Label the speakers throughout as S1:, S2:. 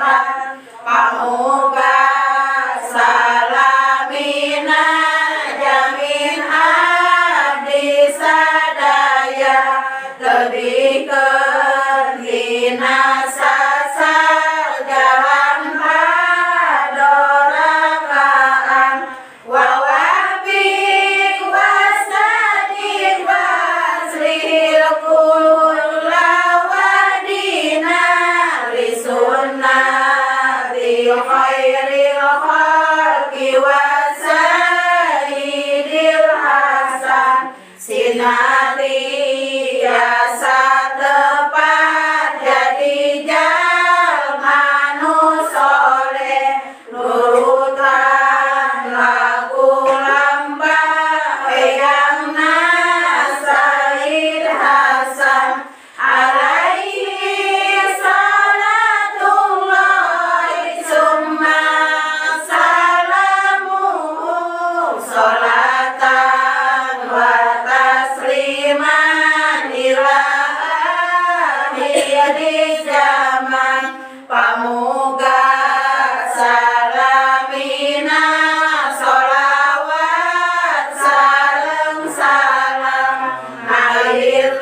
S1: kasetan pamuga salamina jamin abdi sadaya tebikeun dina sasar jalan padorakaan wa wafiq wasadiq waslihil kulla wadina li sunnati khairil khalqi wa sayyidil hasan sinati biasa tepat jadi jalma nu soleh nurutan laku lampah eyangna Sayyid Hasan alaihi salatullahi summa salamuhu salatan wa tasliman ila akhir zaman pamuga salamina sholawat sareng salam ngalir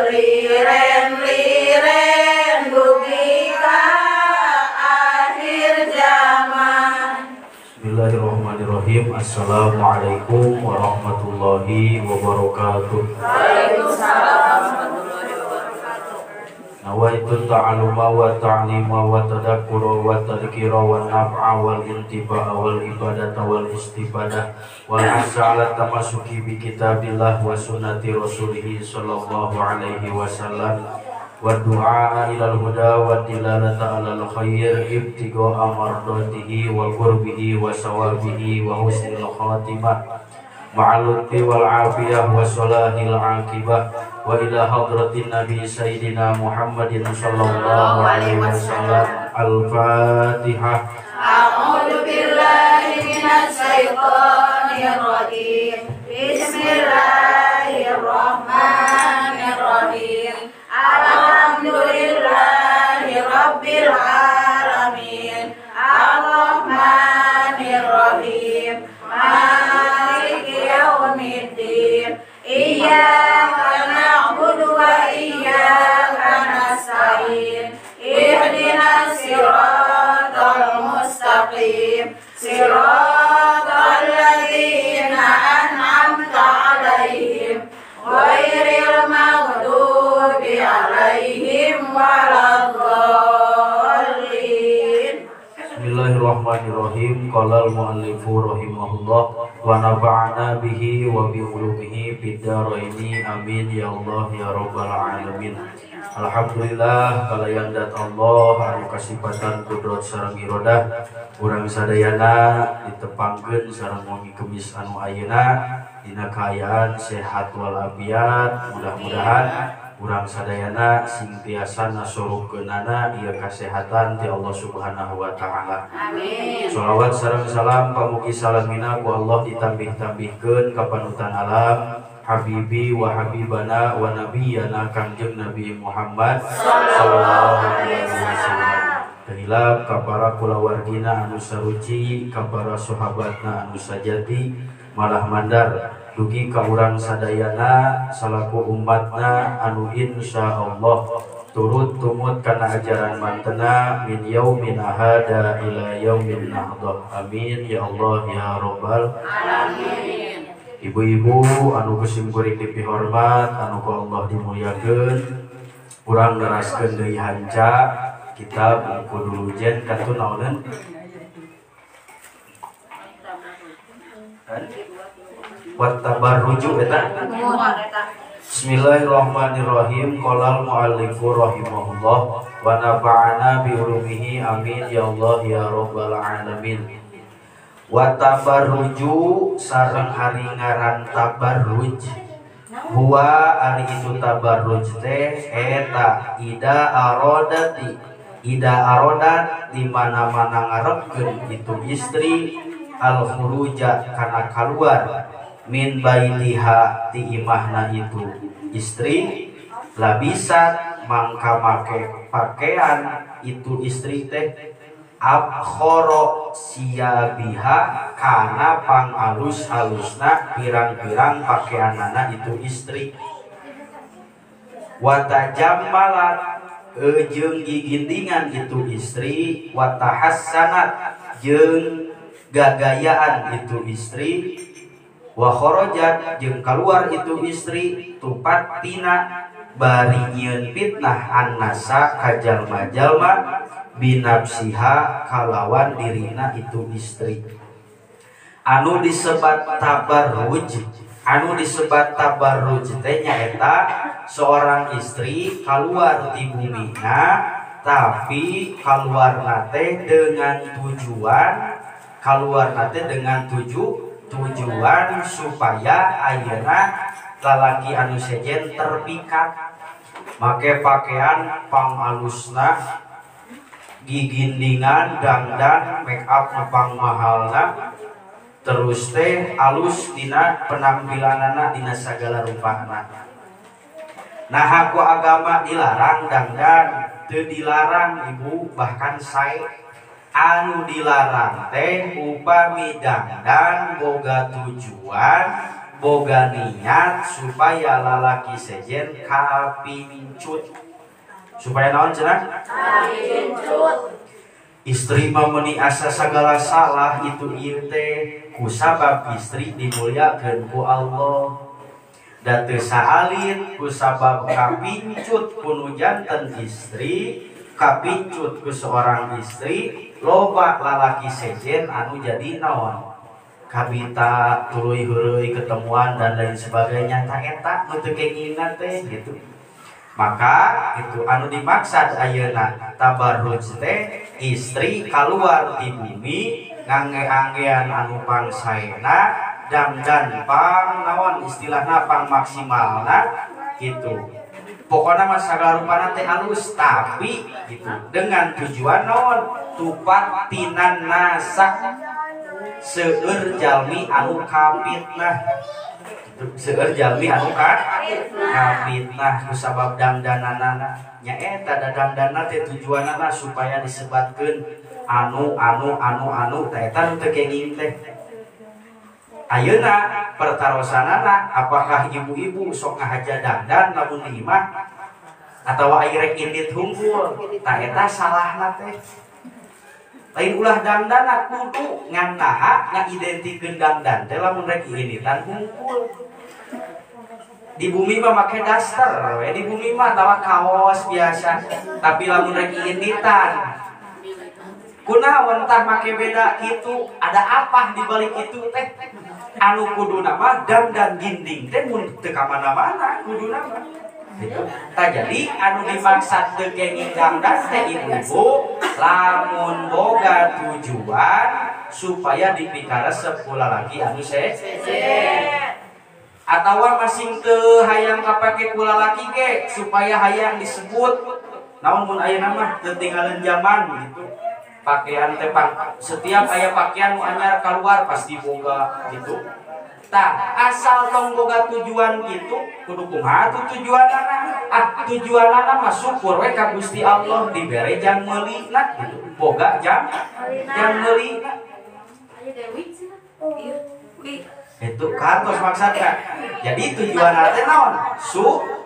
S1: liren-liren dugi ka akhir zaman.
S2: Bismillahirrahmanirrahim. Assalamualaikum warahmatullahi wabarakatuh.
S1: Waalaikumsalam warahmatullahi wabarakatuh.
S2: Nawaitu ta'aluma wa ta'lima wa tadakkura wa tadhkira wa naf'a wal intifa'a wal ibadata wal istifadah wal hasa ala tamasuki bi kitabillah wa sunnati rasulih sallallahu alaihi wasallam wa du'a ilal huda wa dilalata alal khair ibtigaa mardatihi wa qurbihi wa sawabihi wa husnil khatimah ma'al lutfi wal afiyah wa salahil akibah wa ila hadratin nabi sayyidina Muhammadin sallallahu alaihi wasallam. Al-Fatihah.
S1: A'udzu billahi minasyaitonir rajim. Bismillahirrahmanirrahim. Alhamdulillahi rabbil alamin. Arrahmanir rahim. Maliki yaumiddin. Iyyaka na'budu wa iyyaka nasta'in. Ihdinas siratal mustaqim. Siratal ladzina an'amta 'alaihim ghairil maghdubi 'alaihim waladdallin.
S2: Bismillahirrahmanirrahim. Qala al-muallifu rahimahullah wa nafa'ana bihi wa bi ulumihi fid dharaini. Amin ya Allah ya rabbal alamin. Alhamdulillah kalayan dat Allah anu kasipatan kudrat sareng irodah urang sadayana ditepangkeun sareng wengi Kemis anu ayeuna dina kaayaan sehat walafiat. Mudah-mudahan urang sadayana sing tiasa nasorukeunana ieu kasehatan ti Allah Subhanahu wa taala.
S1: Amin.
S2: Shalawat sareng salam pamugi salamina ku Allah ditambih-tambihkeun ka panutan alam Habibi wa habibana wa nabiyana Kangjeng Nabi Muhammad sallallahu alaihi wasallam. Tehilap ka para kulawargina anu saruci, ka para sahabatna anu sajati, malah mandar dugi ka urang sadayana salaku umatna anu insyaallah turut tumut kana ajaran mantena min yaumin ahada ila yaumin nahdah. Amin ya Allah ya rabbal
S1: alamin.
S2: Ibu-ibu anu kusim kuring dipihormat anu ku Allah dimuliakeun, urang neraskeun deui hanca kitab buku dulujen kantun naoneun wat tabarruju eta. Bismillahirrahmanirrahim. Qala al-muallifu rahimahullah wa nafa'ana bi ulumihi. Amin ya Allah ya rabbal alamin. Wa tabarruju sareng hari ngaran tabarruj huwa ari itu tabarruj teh eta ida arodati ida arodat di mana-mana ngarepkeun itu istri al khuruja kana kaluar min baitiha ti imahna itu istri labisat mangka make pakaian itu istri teh abkhoro siabiha kana pangalus-alusna pirang-pirang pakaianana itu istri watajammalat jeung gigindingan itu istri watahassanat jeung gagayaan itu istri wa kharajat jeung kaluar itu istri tupat tina bari nyieun fitnah annasa ka jalma-jalma binafsiha kalawan dirina itu istri anu disebat tabarruj anu disebat tabarruj teh nyaeta seorang istri keluar di bumina tapi keluarna teh dengan tujuan keluarna teh dengan tujuan supaya ayeuna lalaki anu sejen terpikat make pakaian pangalusna gigindingan dangdan make up pang mahalna terus teh alus dina penampilanana dina sagala rupana. Nah ku agama dilarang dangdan teu dilarang ibu bahkan sae anu dilarang teh upami dangdan boga tujuan boga niat supaya lalaki sejen kapincut supaya naon cenah kapincut. Istri mah meuni asa sagala salah itu ieu teh kusabab istri dimuliakeun ku Allah da teu saalit kusabab kapincut ku nu janten istri kapincut ku seorang istri loba lalaki sejen anu jadi naon kabita tuluy heureuy ketemuan dan lain sebagainya tah eta nu teu kengingna teh gitu. Maka itu anu dimaksad ayeuna tabarruj teh istri kaluar di bumi ngangge-anggean anu pangsaena dangdan pang naon istilahna pang maksimalna gitu. Pokona mah sagala rupana teh alus tapi gitu dengan tujuan naon tupat tinan nasa seueur jalmi anu kapitnah seueur jalmi anu kapitnah kusabab dangdananana nya eta dangdana teh tujuanana supaya disebatkeun anu anu anu anu tah eta nu teu kenging teh. Ayeuna pertarosanana apakah ibu-ibu sok ngahaja dangdan lamun di imah atawa aya rek indit hungkul tah eta salahna teh. Lain ulah dangdana kudu ngan naha ngaidentikeun dangdan teh lamun rek inditan hungkul. Di bumi mah make daster we, di bumi mah atawa kaos biasa tapi lamun rek inditan kunaon tah make beda kitu ada apa di balik itu teh anu kuduna mah dangdan ginding teh mun teu ka mana-mana kuduna mah gitu. Tah jadi anu dimaksad teu kenging dangdan teh ibu-ibu lamun boga tujuan supaya dipikaresep ku lalaki anu sejen atawa masing teu hayang kapake ku lalaki ge supaya hayang disebut naon mun ayeuna mah teu tinggalan zaman gitu. Pakaian teh setiap aya pakaian nu anyar keluar pasti boga gitu. Tah asal tong boga tujuan gitu kudu kumaha tuh tujuanana? Ah tujuanana mah syukur we ka Gusti Allah dibere jang meulina gitu. Boga jang meulina. Itu kantos maksudna. Jadi tujuanana teh naon?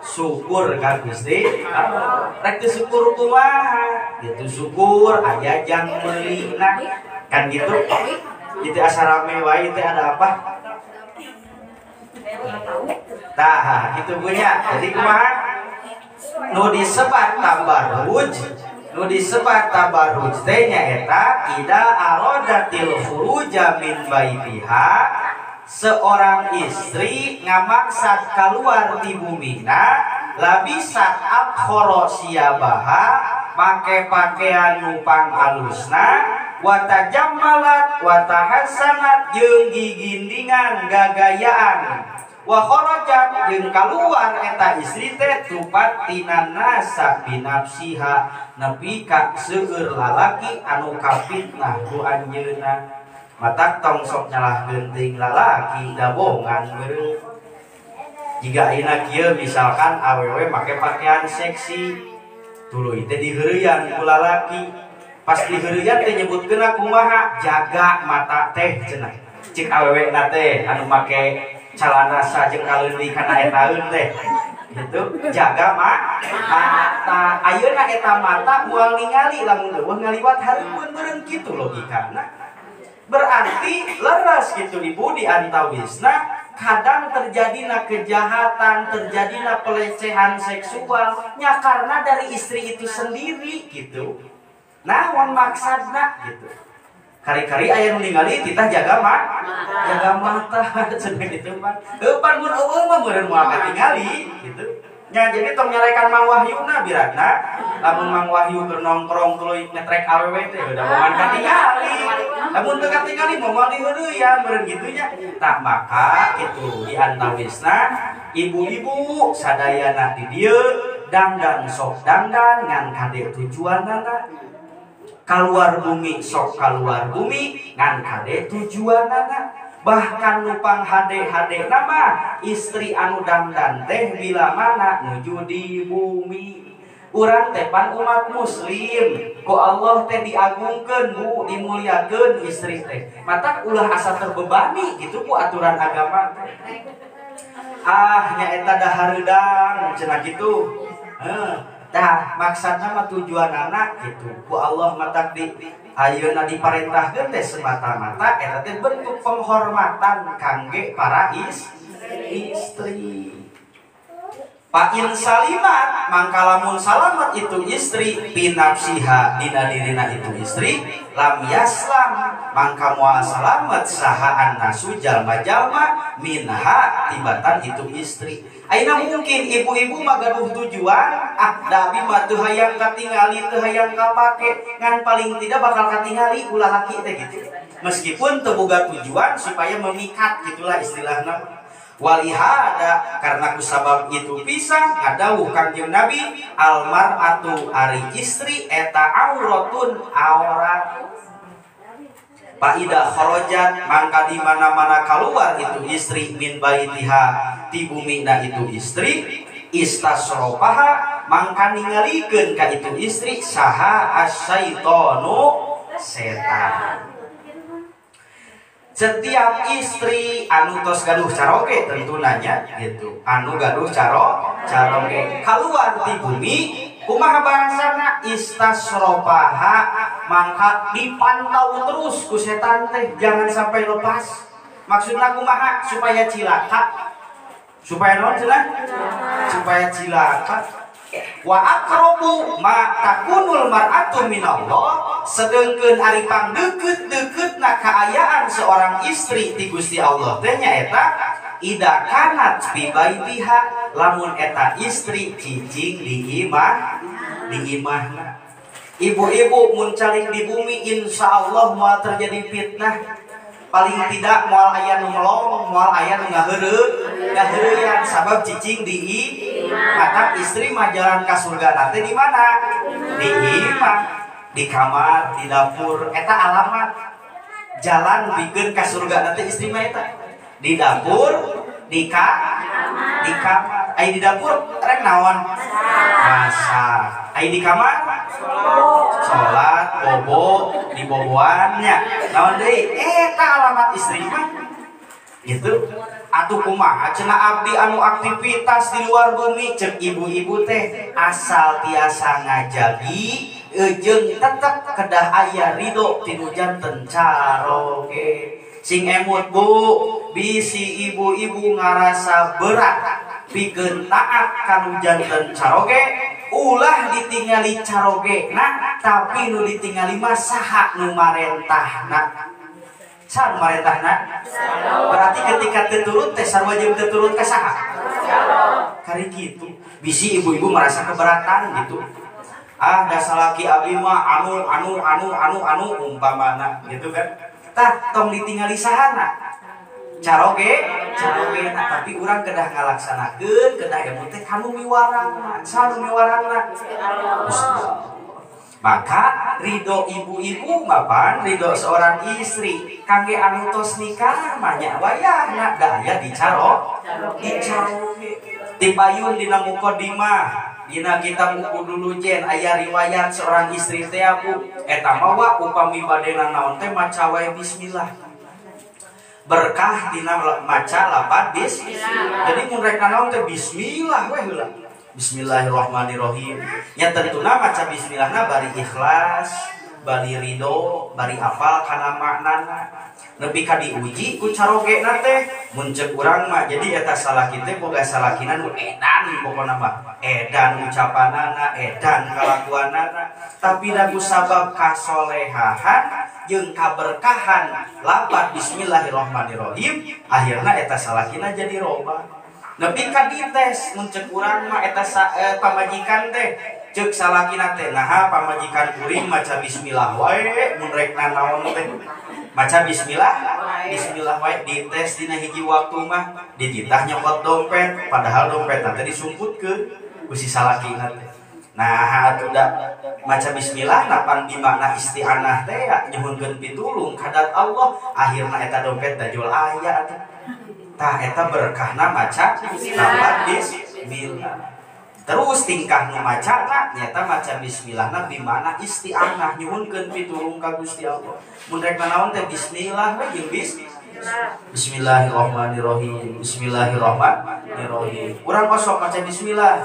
S2: Syukur ka Gusti Allah. Rek teu syukur kumaha? Gitu syukur aya jang meulina kan gitu. Itu asa rame wae teh ada apa? Tah, itu punya. Jadi kumaha? Nu disebat tabarruj, nu disebat tabarruj teh nyaeta ida aradatil khuruja min baitiha, seorang istri ngamaksad keluar di bumina labisat abkhoro siabaha make pakaian nu pangalusna watajammalat watahassanat jeung gigindingan gagayaan wa kharajat jeung kaluar eta istri teh tupat tina nasa binafsiha nepi ka seueur lalaki anu kapitnah ku anjeunna. Matak tong sok nyalahkeun teuing lalaki dabongan meureun. Jiga ayeuna kieu misalkan awewe make pakaian seksi Tuluy teh diheureuyan ku lalaki. Pas diheureuyan teh nyebutkeun kumaha jaga mata teh cenah. Cik awewena teh anu make calana sajeng kaleuli kana etaeun teh. Gitu, jaga mata. Ayeuna eta mata moal ningali lamun eueuh ngaliwat hareupeun meureun kitu logikana. Berarti leres gitu ibu di antawisna kadang terjadina kejahatan, terjadina pelecehan seksual nya karena dari istri itu sendiri gitu. Naon maksudna gitu. Kari-kari aya nu ningali titah jaga jaga mata cenah gitu mah. Heuh pan mun eueuh mah meureun moal katingali gitu. Nya jadi tong nyalekan Mang Wahyuna biratna lamun Mang Wahyu keur nongkrong tuluy ngetrek awewe teh udah moal katingali. Lamun teu katingali moal diheureuyam meureun kitu nya. Tah maka kitu di antawisna ibu-ibu sadayana di dieu dangdan sok dangdan ngan kade tujuanana. Kaluar bumi sok kaluar bumi ngan kade tujuanana. Bahkan nupang hade-hade nama istri anu dangdan teh bila mana nuju di bumi. Urang teh pan umat muslim ku Allah teh diagungkeun bu dimuliakeun istri teh. Matak ulah asa terbebani gitu ku aturan agama teh. Ah nyaeta dahareudang cenah kitu. Heuh tah maksudna mah tujuanana gitu ku Allah matak di ayeuna diparentahkeun teh semata-mata eta teh bentuk penghormatan kangge para istri. Fa in salimat mangka lamun salamat itu istri pinafsiha dina dirina itu istri lam yaslam mangka moal salamet saha annasu jalma-jalma minha tibatan itu istri. Ayeuna mungkin ibu-ibu mah gaduh tujuan ah da abi mah teu hayang katingali teu hayang kapake ngan paling tidak bakal katingali ulah laki teh gitu. Meskipun teu boga tujuan supaya memikat gitulah istilahna. Walihada karena kusabab itu pisang ngadawuh Kangjeng Nabi almar'atu ari istri eta auratun aurat. Faida kharajat mangka di mana-mana keluar itu istri min baitiha ti bumina itu istri istasrofaha mangka ningalikeun ka itu istri saha asyaitonu setan. Setiap istri anu tos gaduh caroge tentu nanya gitu anu gaduh caroge keluar ti bumi kumaha bahasana istasrofaha mangka dipantau terus ku setan teh jangan sampai lepas. Maksudna kumaha supaya cilaka supaya naon cenah supaya cilaka. Wa aqrabu ma takunul mar'atu minallah sedengkeun ari pangdeukeut-deukeutna kaayaan seorang istri ti Gusti Allah teh nyaeta ida kanat fi baitiha lamun eta istri cicing di imah di imahna. Ibu-ibu mun calik di bumi insyaallah moal terjadi fitnah. Paling tidak moal aya nu melong, moal aya nu ngaheureuyan sabab cicing di mata istri mah jalan ka surga nanti di mana? Di imah, di kamar, di dapur, eta alamat jalan bikin ka surga nanti istri mah eta di dapur, di kamar. Ai di dapur rek naon? Masak. Ai di kamar? Salat, bobo, di boboannya. Naon deui? Eta alamat istri mah. Gitu. Atuh kumaha cenah abdi anu aktivitas di luar bumi cek ibu-ibu teh asal tiasa ngajagi jeung tetep kedah aya ridho tinu janten caroge. Sing emut bu, bisi ibu-ibu ngarasa berat pikeun taat kanu janten caroge, ulah ditingali caroge na, tapi nu ditingali mah saha nu marentahna. Saha nu marentahna? Berarti ketika teu turut teh sarua jeung teu turut ka saha? Kari kitu. Bisi ibu-ibu merasa keberatan gitu. Ah, da salaki abdi mah anu anu anu anu anu umpamana gitu kan. Tah tong ditingali sahana caroge caroge nah, tapi urang kedah ngalaksanakeun kedah ilmu teh kanu miwarangna sanu miwarangna. Maka ridho ibu-ibu mapan ridho seorang istri kangge anu tos nikah mah nya wayahna da aya di caroge dipayun dina mukadimah Dina kitab buku dulu jen aya riwayat seorang istri teh bu eta mah upami badena naon teh maca wae bismillah. Berkah dina maca lapat bismillah. Jadi mun rek naon teh bismillah we heula. Bismillahirrahmanirrahim. Nya tentuna maca bismillahna bari ikhlas, bari ridho, bari apal kana maknana. Nepi ka diuji ku carogena teh mun ceuk urang mah jadi eta salaki teh boga salakina nu edan pokona mah. Edan ucapanana, edan kalakuanana, tapi da ku sabab kasolehahan jeung kaberkahan lapat bismillahirrahmanirrahim akhirna eta salakina jadi robah. Nepi ka dites mun ceuk urang mah eta pamajikan teh ceuk salakina teh naha pamajikan kuring maca bismillah wae mun rek nanaon teh maca bismillah bismillah wae dites dina hiji waktu mah dititah nyokot dompet padahal dompet teh disumputkeun ku si salakina teh. Nah atuh da maca bismillah napan di makna isti'anah teh ya nyuhunkeun pitulung kadat Allah akhirna eta dompet dajol aya atuh. Tah eta berkahna maca lapat bismillah. Terus tingkah nu macana nyata maca bismillahna di mana isti'anah nyuhunkeun pitulung ka Gusti Allah. Mun rek nanaon teh bismillah we jeung bismillahirrahmanirrahim. Bismillahirrahmanirrahim. Urang osok maca bismillah.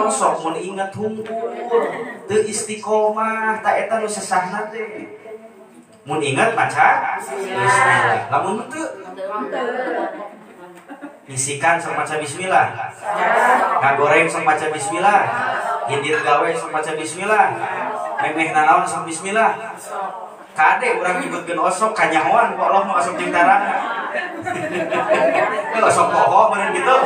S2: Osok mun inget hungkul teu istiqomah ta eta nu sesahna teh. Mun inget maca bismillah. Lamun teu ngisikan sok maca bismillah, ngagoreng sok maca bismillah, hindir gawe sok maca bismillah, memeh nanaon sok bismillah. Kade urang nyebutkeun osok kanyahoan ku Allah mah osok jeung tarang. Osok poho meureun kitu.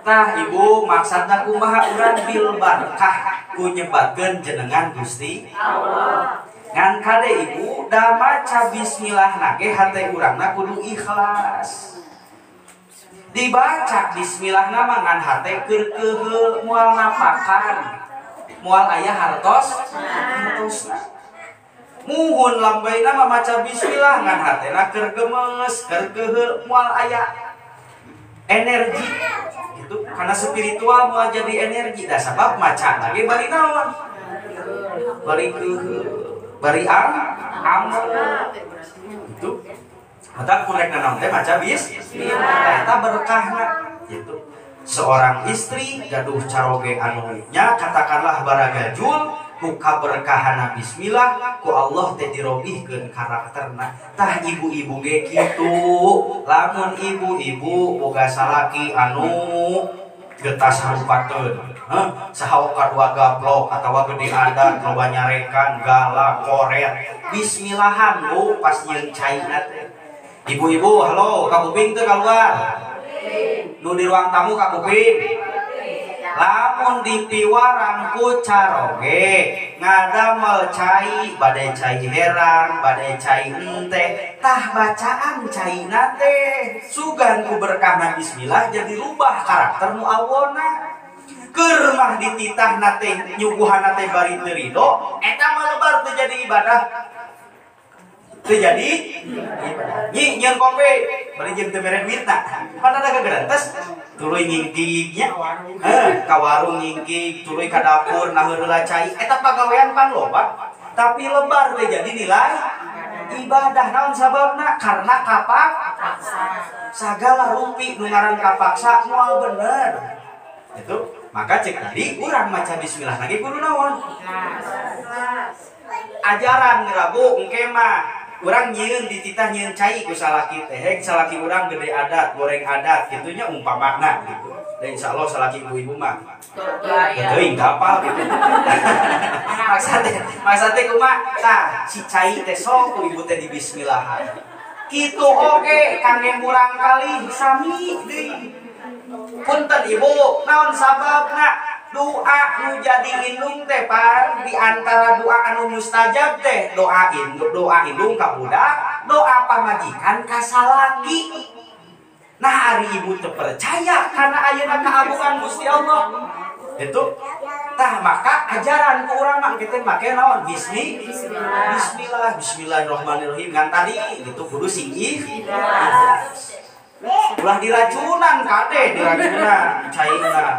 S2: Tah ibu maksudna kumaha urang bil barkah ku nyebatkeun jenengan Gusti Allah. Ngan kade ibu da maca bismillah ge hate urangna kudu ikhlas. Dibaca bismillah mah ngan hate keur keuheul moal napakan. Moal aya hartos hartosna. Muhun lambaina mah maca bismillah ngan hatena keur gemes, keur keuheul moal aya energi. Gitu karena spiritual moal jadi energi da sabab maca ge bari naon? Bari keuheul, bari amal. Gitu. Mata kurek naon teh maca bismillah eta berkahna gitu. Seorang istri gaduh caroge anu nya katakanlah baragajul ku kaberkahana bismillah ku Allah teh dirobihkeun karakterna. Tah ibu-ibu ge kitu. Lamun ibu-ibu boga salaki anu getas harupateun, heh, saha kadua gaplok atawa gede adat loba nyarekan galak koret. Bismillahan bu pas nyeun caina teh. Ibu-ibu, halo, ka kuping teu kaluar? Nu di ruang tamu ka kuping? Lamun dipiwarang ku caroge ngadamel cai, badai cai herang, badai cai enteh, tah bacaan caina teh sugan ku berkahna bismillah jadi rubah karakter nu awona. Keur mah dititahna teh nyuguhanna teh bari teu ridho, eta mah lebar teu jadi ibadah. Terjadi nyi nyeun kopi bari jeung teu mere duitna pan ada gegerentes tuluy ngingkig nya heuh ka warung ngingkig tuluy ka dapur nah heula cai eta pagawean pan loba tapi lebar teh jadi nilai ibadah. Naon sababna karena kapak sagala rupi nu ngaran kapaksa moal bener itu. Maka cek tadi urang maca bismillah lagi kudu naon ajaran Rabu engke mah urang nyieun dititah nyieun cai ku salaki teh heg salaki urang gede adat goreng adat kitunya umpamana gitu. Dan insyaallah salaki ibu-ibu mah teuing kapal gitu. Maksudnya kumaha tah si cai teh sok ku ibu teh di bismillahan. Kitu oge kangge murang kali sami deui. Punten ibu naon sababna doa nu jadi indung teh pan di antara doa anu mustajab teh doa indung ka budak, doa pamajikan ka salaki. Nah ari ibu teu percaya karena ayeuna kaagungan Gusti Allah. Itu tah maka ajaran ku urang mah kitu make naon bismillah bismillahirrahmanirrahim ngan tadi gitu kudu sing ikhlas. Ulah diracunan kade diracunan caina.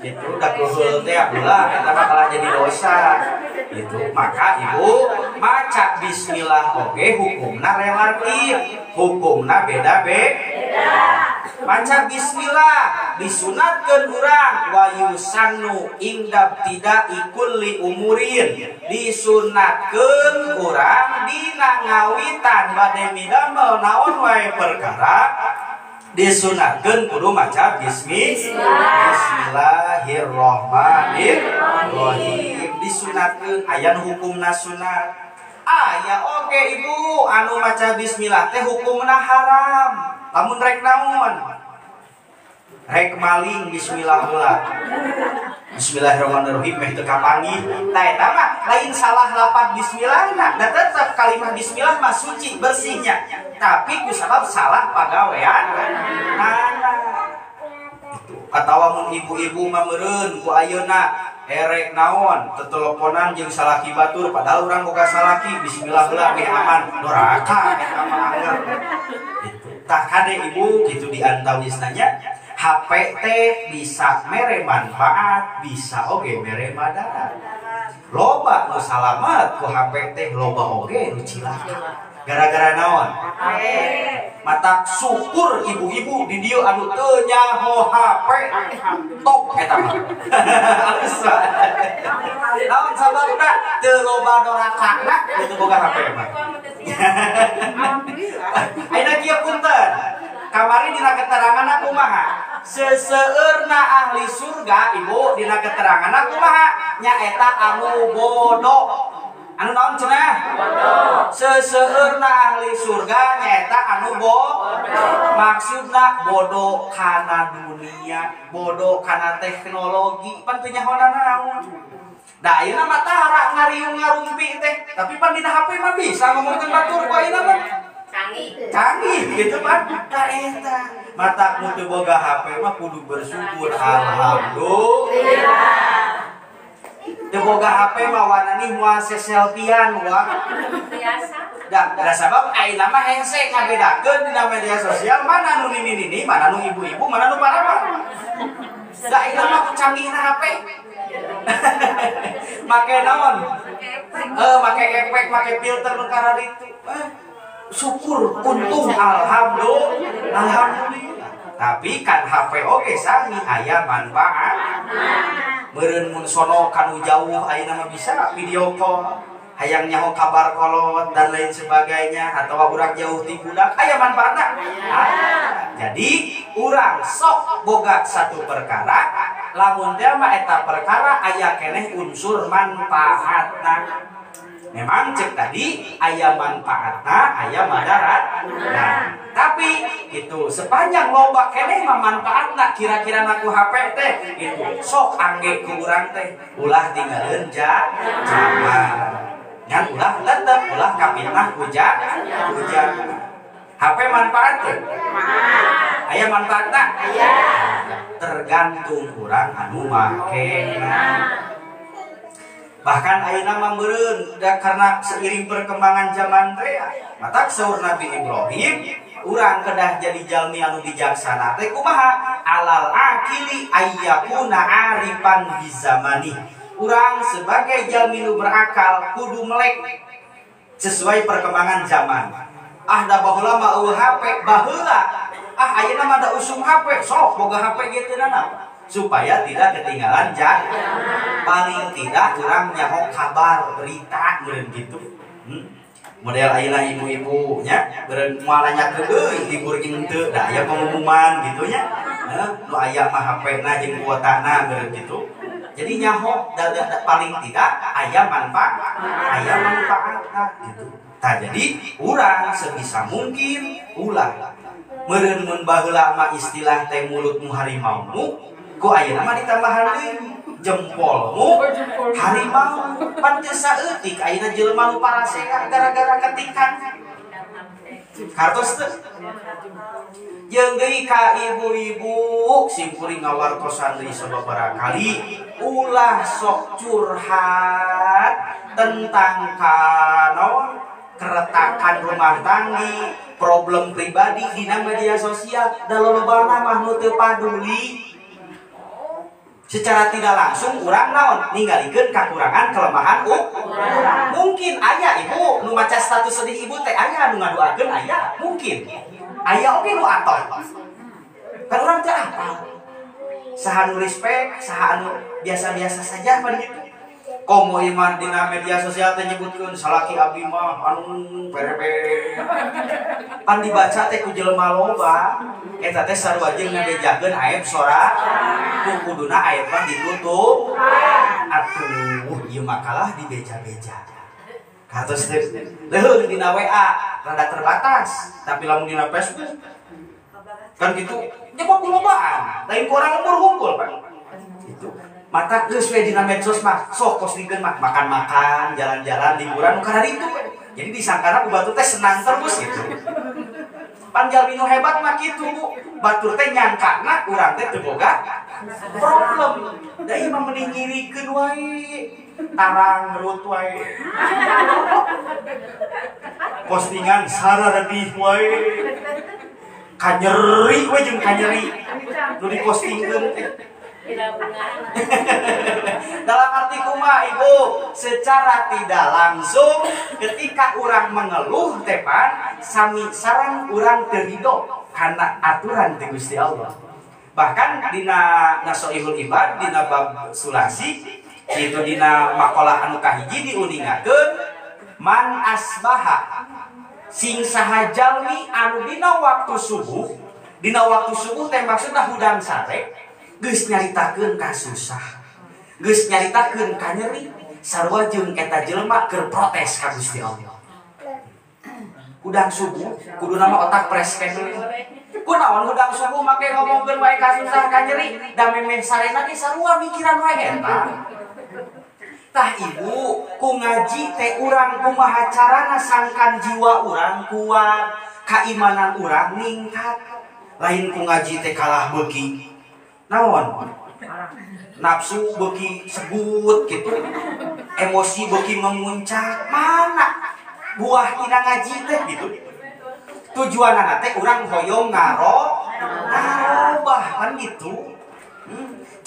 S2: Itu da keheul teh ulah eta mah kalah jadi dosa. Itu maka ibu maca bismillah oge hukumna relatif, hukumna beda beda. Maca bismillah disunatkeun urang wa yusannu ingdab tidak ikulli umurin, disunatkeun urang dina ngawitan bade midamel naon wae perkara disunatkeun kudu maca bismillahirrahmanirrahim. Disunatkeun aya nu hukumna sunat. Aya oge ibu anu maca bismillah teh hukumna haram. Lamun rek naon? Rek maling bismillah heula. Bismillahirrahmanirrahim meh teu kapanggih. Tah eta mah lain salah lapat bismillahna, da tetep kalimah bismillah mah suci bersihnya. Tapi ku sabab salah pagawean nana. Itu atawa mun ibu-ibu mah meureun ku ayeuna erek naon teteleponan jeung salaki batur padahal urang boga salaki bismillah heula meh aman doraka eta mah anger. Itu tah kade ibu kitu diantawisna nya. HP teh bisa mere manfaat, bisa oge mere madarat. Loba nu salamet ku HP teh, loba oge nu cilaka. Gara-gara naon? Mata syukur ibu-ibu di dieu anu teu nyaho HP. Top eta mah. Naon sababna? Teu loba dorakana teu boga HP mah. Alhamdulillah. Ayeuna kieu punten. Kamari dina keterangan aku maha seseueurna ahli surga ibu dina keterangan aku maha nyaeta anu bodoh anu naon cenah bodoh seseueurna ahli surga nyaeta anu bodoh maksudna bodoh kana dunia bodoh kana teknologi pan teu nyahoana naon da ayeuna mah tara ngariung ngarumpi teh tapi pan dina HP mah bisa ngomongkeun batur ku ayeuna mah canggih canggih gitu kan ta eta mata nu teu boga HP mah kudu bersyukur alhamdulillah teu boga HP mah wanani moal selfiean wa biasa da sabab ayeuna mah hese ngabedakeun dina media sosial mana nu nini-nini mana nu ibu-ibu mana nu parawan da ayeuna mah ku canggihna HP make naon make efek make filter nu kararitu syukur untung alhamdulillah alhamdulillah tapi kan HP oge sami aya manfaat meureun mun sono kanu jauh ayeuna mah bisa video call hayang nyaho kabar kolot dan lain sebagainya atau urang jauh ti budak aya manfaatna jadi urang sok boga satu perkara lamun teh mah eta perkara aya keneh unsur manfaatna. Memang cek tadi aya manfaatna, aya madarat. Nah, tapi itu sepanjang loba keneh mah manfaatna kira-kira naku HP teh itu sok angge ku urang teh ulah tinggalin zaman. Ngan ulah tetep ulah kapitnah ku zaman. HP manfaat teh? Aya manfaatna? Aya. Tergantung urang anu makena. Bahkan ayeuna mah meureun da karena seiring perkembangan zaman teh matak saur Nabi Ibrahim urang kedah jadi jalmi anu bijaksana teh kumaha alal akili ayyakuna arifan bizamani. Urang sebagai jalmi nu berakal kudu melek sesuai perkembangan zaman. Ah da baheula mah eueuh HP baheula. Ah ayeuna mah da usum HP sok boga HP kieu naon supaya tidak ketinggalan zaman. Paling tidak urang nyaho kabar berita meureun kitu. Model ayeuna ibu-ibu nya meureun moal nanyakeun euy libur jeung henteu da aya pengumuman gitu nya. Nu aya mah HP-na jeung kuotana meureun kitu. Jadi nyaho paling tidak aya manfaat, aya manfaatna gitu. Tah jadi urang sebisa mungkin ulah meureun mun baheula mah istilah teh mulutmu harimaumu ku ayeuna mah ditambahan deui jempolmu harimau pan teu saeutik ayeuna jelema nu parasea gara-gara ketikan kartos teu jeung deui ka ibu-ibu simkuring ngawartosan deui sababaraha kali ulah sok curhat tentang kanaon
S3: Keretakan rumah tangga, problem pribadi dina media sosial, da lolobana mah nu teu paduli. Secara tidak langsung urang naon ninggalikeun kakurangan kelemahan urang. Mungkin aya ibu nu maca status sedih ibu teh aya nu ngadoakeun aya, mungkin. Aya oge nu atoh. Kan urang teh apal. Saha nu respect, saha anu biasa-biasa saja pan gitu. Komo iman dina media sosial teh nyebutkeun salaki abdi mah anu perebe. Pan dibaca teh ku jelema loba, eta teh sarua jeung ngabejakeun aib sora, ku kuduna aib mah ditutup. Atuh ieu makalah dibeja-beja. Katos teh leuheung dina WA rada terbatas, tapi lamun dina Facebook kan gitu nyebab lobaan, lain ku urang lembur hungkul pan. Itu mata geus we dina medsos mah sok postingkeun mah makan-makan, jalan-jalan, liburan nu kararitu we. Jadi disangkana ku batur teh senang terus gitu. Pan jalmi nu hebat mah kitu Bu. Batur teh nyangkana urang teh teu boga problem. Da ieu mah mending nyirikeun wae, tarang ngerut wae. Postingan sararedih wae. Kanyeri we jeung kanyeri nu dipostingkeun teh. Dalam arti kumaha ibu, secara tidak langsung ketika orang mengeluh tepan sami sarang orang terido karena aturan ti Gusti Allah. Bahkan dina Nasoihul Ibad dina bab sulasi itu dina makalah anu kahiji diuningakeun man asbaha sing saha jalmi anu dina waktu subuh teh maksudna hudang sare geus nyaritakeun kasusah, geus nyaritakeun kanyeri, sarua jeung eta jelema keur protes ka Gusti Allah. Hudang subuh kuduna mah otak pres keneh. Kunaon hudang subuh make ngomongkeun wae kasusah kanyeri, da memeh sarena ge sarua mikiran wae eta. Tah ibu, ku ngaji teh urang kumaha carana sangkan jiwa urang kuat, keimanan urang ningkat. Lain ku ngaji teh kalah beuki naon nafsu beuki sebut gitu, emosi beuki memuncak, mana buah tina ngaji teh gitu. Tujuanana teh urang hoyong ngarobah kan gitu.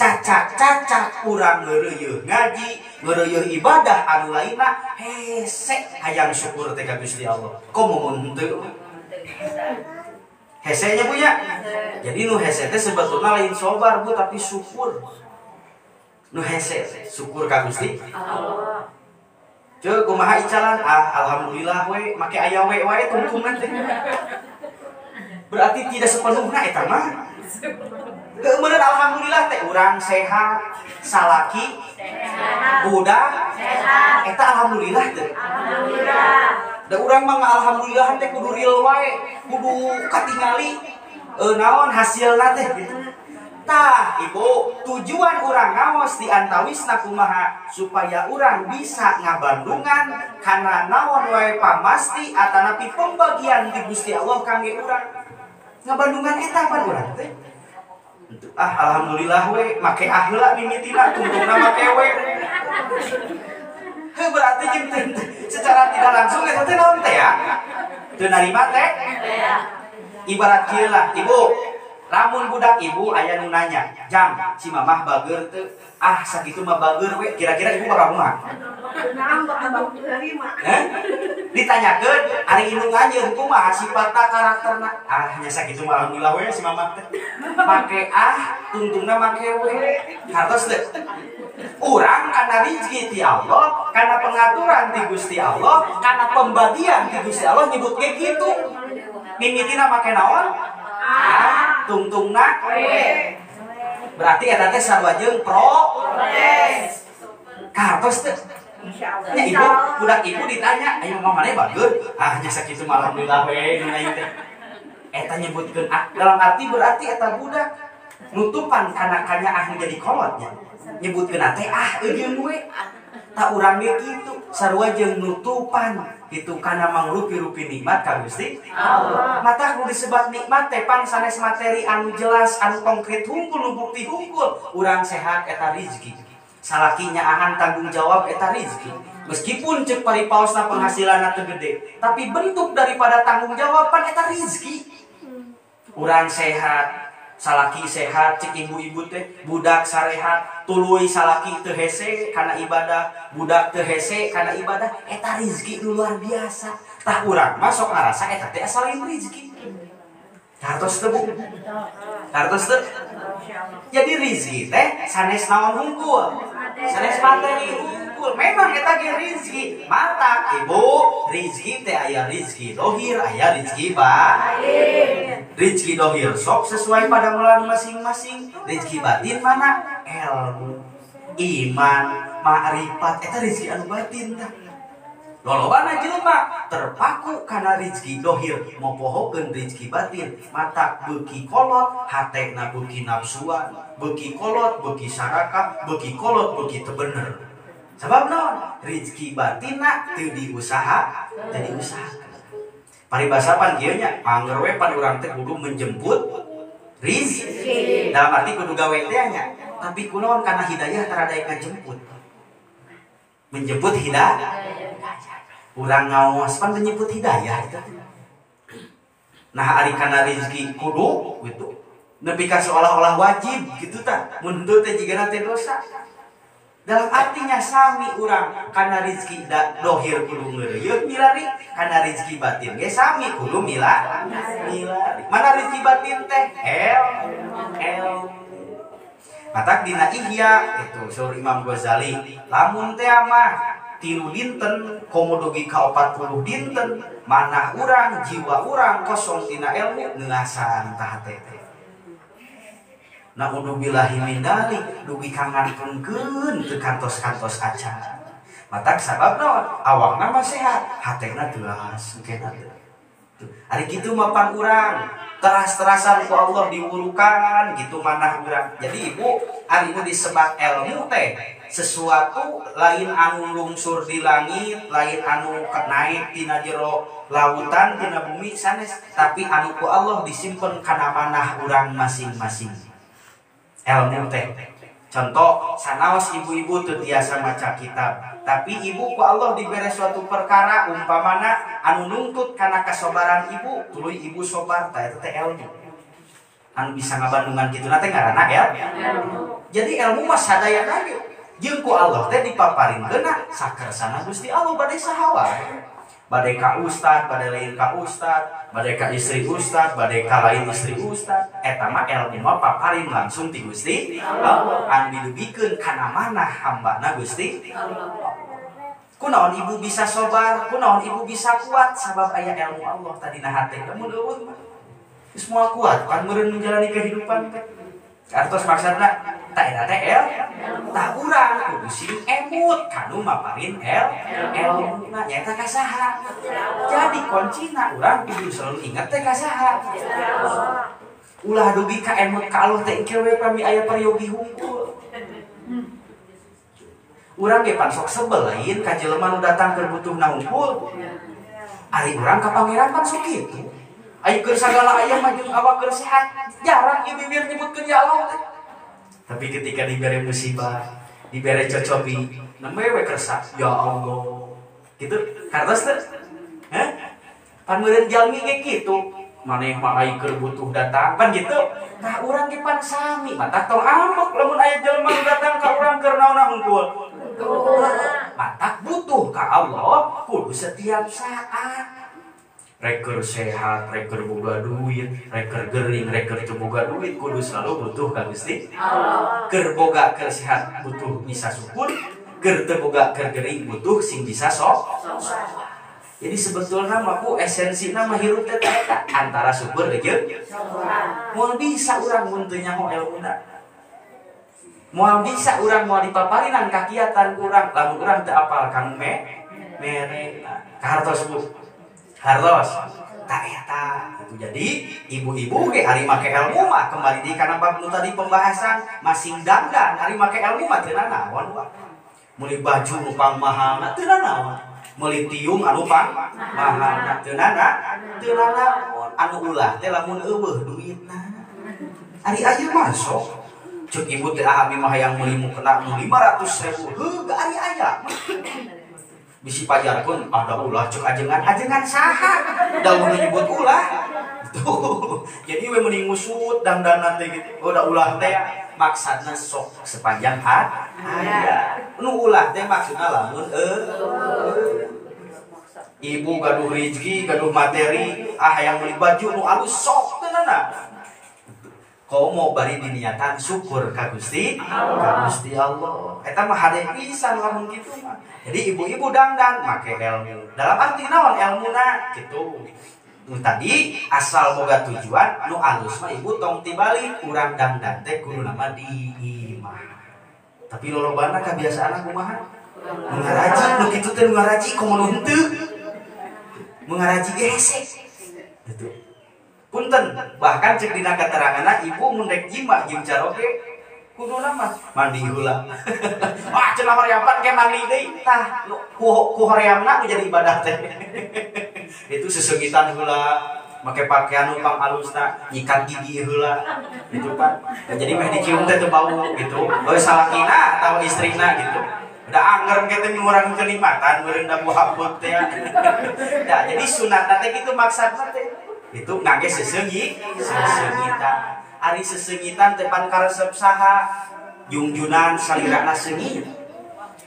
S3: Cacak-cacak urang ngeureuyeung ngaji, ngeureuyeung ibadah anu lainna hese hayang syukur teh ka Gusti Allah. Komo mun henteu hesenya punya. Jadi nu hese teh sebetulna lain sobar Bu, tapi syukur. Nu hese syukur ka Gusti Allah. Ceu kumaha icalan? Ah alhamdulillah we make aya we wae tungtungan teh. Berarti tidak sepenuhna eta mah. Keumeureun alhamdulillah teh urang sehat, salaki sehat, budak sehat. Eta alhamdulillah teh. Alhamdulillah. Da urang mah alhamdulillah teh kudu real wae, kudu katingali naon hasilna teh gitu. Tah ibu, tujuan urang ngaos di antawisna kumaha supaya urang bisa ngabandungan kana naon wae pamasti atanapi pembagian ti Gusti Allah kangge urang. Ngabandungan eta pan urang teh. Ah alhamdulillah we make ah heula mimitina tungtungna make we. Heuh berarti jeung secara tidak langsung eta teh naon teh ya? Teu narima teh? Ibarat kieu lah, ibu. Lamun budak ibu aya nu nanya, "Jang, si mamah bageur teu?" Ah, sakitu mah bageur we, kira-kira ibu bakal kumaha? Heh? Ditanyakeun, ari indung anjeun kumaha sifatna karakterna? Ah, nya sakitu mah alhamdulillah we si mamah teh. Make ah, tungtungna make we. Hartos teu? Urang kana rizki ti Allah, kana pengaturan ti Gusti Allah, kana pembagian ti Gusti Allah nyebut ge kitu. Mimitina make naon? Ah, tungtungna we. Berarti eta teh sarua jeung protes. Kartos teh. Nya ibu, budak ibu ditanya, "Ayo mama maneh bageur?" Ah, nya sakitu mah alhamdulillah we nu aing teh. Eta nyebutkeun ah, dalam arti berarti eta budak nutupan kana kanyaah nu jadi kolotnya. Nyebutkeun teh ah eujeun we. Tak urang ge kitu, sarua jeung nutupan kitu kana mangrupi-rupi nikmat ka Gusti Allah. Mata kudu disebat nikmat teh pan sanes materi anu jelas, anu konkret hungkul, nu bukti hungkul. Urang sehat eta rizki. Salaki nyaahan tanggung jawab eta rizki. Meskipun cek paripaosna penghasilanna teu gede, tapi bentuk daripada tanggung jawaban eta rizki. Urang sehat, salaki sehat, cek ibu-ibu teh, budak sarehat, tuluy salaki teu hese kana ibadah, budak teu hese kana ibadah, eta rizki nu luar biasa. Tah urang mah sok ngarasa eta teh asalin rizki. Kartos teu Bu? Kartos teu? Jadi rizki teh sanes naon hungkul, sanes materi hungkul. Memang eta ge rizki. Matak ibu, rizki teh aya rizki dohir, aya rizki batin. Rizki dohir sok sesuai pada melan masing-masing. Rizki batin mana? Ilmu, iman, ma'rifat. Eta rizki anu batin tah. Lolobana jelema terpaku kana rizki dohir, mopohokeun rizki batin. Matak beuki kolot, hatena beuki nafsuan, beuki kolot beuki sarakah, beuki kolot beuki teu bener. Sabab naon? Rizki batinna teu diusaha, teu diusahakeun. Paribasa pan kieu nya, anger we pan urang teh kudu menjemput rizki. Dalam arti kudu gawe teh nya, tapi kunaon kana hidayah tara daek ngajemput. Menjemput hidayah. Urang ngaos pan menyebut hidayah itu. Nah ari kana rizki kudu gitu. Nepi ka seolah-olah wajib gitu tah. Mun henteu teh jigana teh dosa. Dalam artinya sami urang kana rizki dohir kudu ngeureuyeuh milari, kana rizki batin ge sami kudu milari. Mana rizki batin teh? El. Matak dina Ihya itu saur Imam Ghazali, lamun teh mah 3 dinten komo dugi ka 40 dinten manah urang jiwa urang kosong tina ilmu neuasan tah hate teh. Naudzubillahi min dzalik dugi ka ngantunkeun teu kantos-kantos acan. Matak sabab naon? Awakna mah sehat, hatena teuas engkena teh. Ari kitu mah pan urang teras-terasan ku Allah diwurukan gitu manah urang. Jadi ibu ari ibu disebat ilmu teh sesuatu lain anu lungsur di langit, lain anu naik tina jero lautan tina bumi sanes, tapi anu ku Allah disimpen kana manah urang masing-masing. Ilmu teh. Contoh sanaos ibu-ibu teu tiasa maca kitab, tapi ibu ku Allah dibere suatu perkara umpamana anu nungtut kana kasobaran ibu, tuluy ibu sobar tah eta teh ilmu. Anu bisa ngabandungan kitu na teh ngaranna ilmu. Jadi ilmu mah sadayana ge. Jeung ku Allah teh dipaparinkeunna sakersana Gusti Allah bade saha wae. Bade ka ustad, bade lain ka ustad, bade ka istri ustad, bade ka lain istri ustad. Eta mah ilmu mah paparin langsung ti Gusti Allah anu didugikeun kana manah hambana Gusti Allah. Kunaon ibu bisa sobar, kunaon ibu bisa kuat sabab aya ilmu Allah tadi na hate. Mun eueuh mah geus moal kuat kan meureun menjalani kehidupan teh. Artos maksudna tah eta teh tah urang kudu sing emut kanu maparin elmuna nyaeta ka saha. Jadi kuncina urang kudu selalu ingat teh ka saha. Ulah dugi ka emut ka Allah teh engke we pami aya peryogi hungkul. Urang ge pan sok sebel lain ka jelema nu datang keur butuhna hungkul. Ari urang ka pangeran pan sok kitu. Ayo keur sagala aya mah jeung awak keur sehat, jarang ieu bibir nyebutkeun ya Allah teh. Tapi ketika dibere musibah, dibere cocobi, nembe we kersa, ya Allah. Gitu, kartos teh. Hah? Pan meureun jalmi ge kitu. Maneh mah ai keur butuh datang, pan gitu. Tah urang ge pan sami, matak tong ambek lamun aya jelema nu datang ka urang keur naonna hungkul. Matak butuh ka Allah kudu setiap saat. Reker sehat, reker boga duit, reker gering, reker teu boga duit, kudu selalu butuh ka Gusti Allah. Keur boga keur sehat butuh bisa syukur, keur teu boga keur gering butuh sing bisa sok. Jadi sebetulna mah ku esensina mah hirup teh eta antara syukur jeung sabar. Moal bisa urang mun teu nyaho elmuna. Moal bisa urang moal dipaparinan kakiatan urang lamun urang teu apal kanu merena. Kahartos Bu. Hartos tak eta itu. Jadi ibu-ibu ge ari make ilmu mah kembali di kana bab nu tadi pembahasan masing dandan ari make ilmu mah teu nanaon wa. Meuli baju nu pangmahalna teu nanaon, meuli tiung anu pangmahalna teu nanaon, anu ulah teh lamun eueuh duitna. Ari aya mah sok ceuk ibu teh ah abi mah hayang meuli mukena nu 500.000 heuh ari aya. Bisi pajarkeun ada ulah cek ajengan, ajengan saha? Da nu nyebut ulah. Tuh. Jadi we mending ngusut dangdanan teh gitu. Oh da ulah teh maksudna sok sepanjang aya. Nu ulah teh maksudna lamun ibu gaduh rezeki, gaduh materi, ah hayang meuli baju nu alus sok teh nana. Komo bari diniatan syukur ka Gusti, ka Gusti Allah. Eta mah hade pisan lamun kitu mah. Jadi ibu-ibu dangdan make ilmu. Dalam arti naon elmuna kitu. Nu tadi asal boga tujuan nu alus mah ibu tong tibalik urang dangdan teh kudu nama di imah. Tapi lolobana kabiasaan kumaha? Nu ngaraji nu kitu teh nu ngaraji komo nu henteu. Nu ngaraji ge hese. Gitu. Punten, bahkan cek dina keteranganna ibu mun rek jima jeung caroge kuduna mah mandi heula. Wah, cenah horeampan ke mandi deui. Tah, ku horeamna nu jadi ibadah teh. Itu sesegitan heula, make pakaian nu pang alusna, nyikat gigi heula. Gitu pan. Nah, jadi meh dicium teh teu bau gitu. Oh salakina atawa istrina gitu. Da anger ke teh ngurang kenikmatan meureun da buah teh. Nah, jadi sunatna teh kitu maksudna teh. Itu ngangge sesengitan. Ari sesengitan teh pan karesep saha? Jungjunan salirana seungit.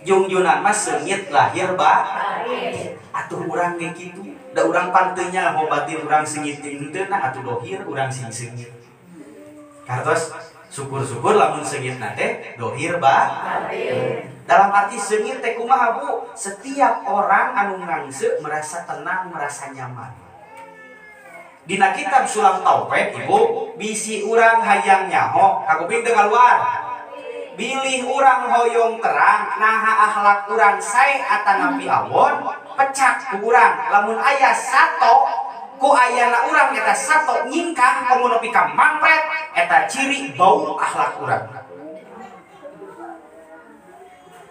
S3: Jungjunan mah seungit lahir batin. Atuh urang ge kitu. Da urang pan teu nyaho batin urang seungit henteu nah atuh dohir urang sing seungit. Kartos syukur-syukur lamun seungitna teh dohir batin. Dalam arti seungit teh kumaha Bu? Setiap orang anu ngangse merasa tenang, merasa nyaman. Dina kitab Sulam Taufik ibu bisi urang hayang nyaho kakuping teu kaluar. Bilih urang hoyong terang naha akhlak urang sae atanapi awon pecak ku urang lamun aya sato ku ayana urang eta sato nyingkah komo nepi ka mangpret eta ciri bau akhlak urang.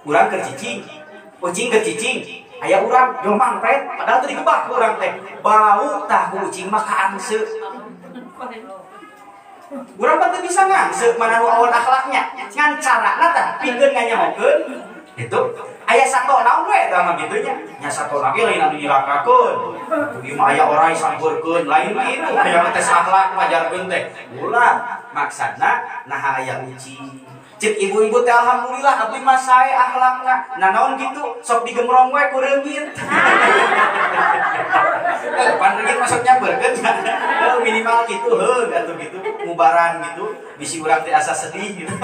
S3: Urang keur cicing, ucing keur cicing. Aya urang yo mangpret padahal teu digebah ku urang teh. Bau tah ku ucing mah kaangse. Urang mah teu bisa ngangse mana nu awon akhlaknya. Ngan carana tah pikeun nganyahokeun. Itu aya sato naon we eta mah kitu nya. Nya sato lagi lain anu nyilakakeun. Atuh ieu mah aya orai sampeurkeun lain kitu hayang tes akhlak pajarkeun teh. Ulah maksudna naha aya ucing. Cek ibu-ibu teh alhamdulillah abdi mah sae akhlakna. Nah naon kitu sok digemrong we ku reungit. Pan reungit masuk nyamberkeun minimal kitu heuh atuh kitu mubaran gitu bisi urang teh asa sedih gitu.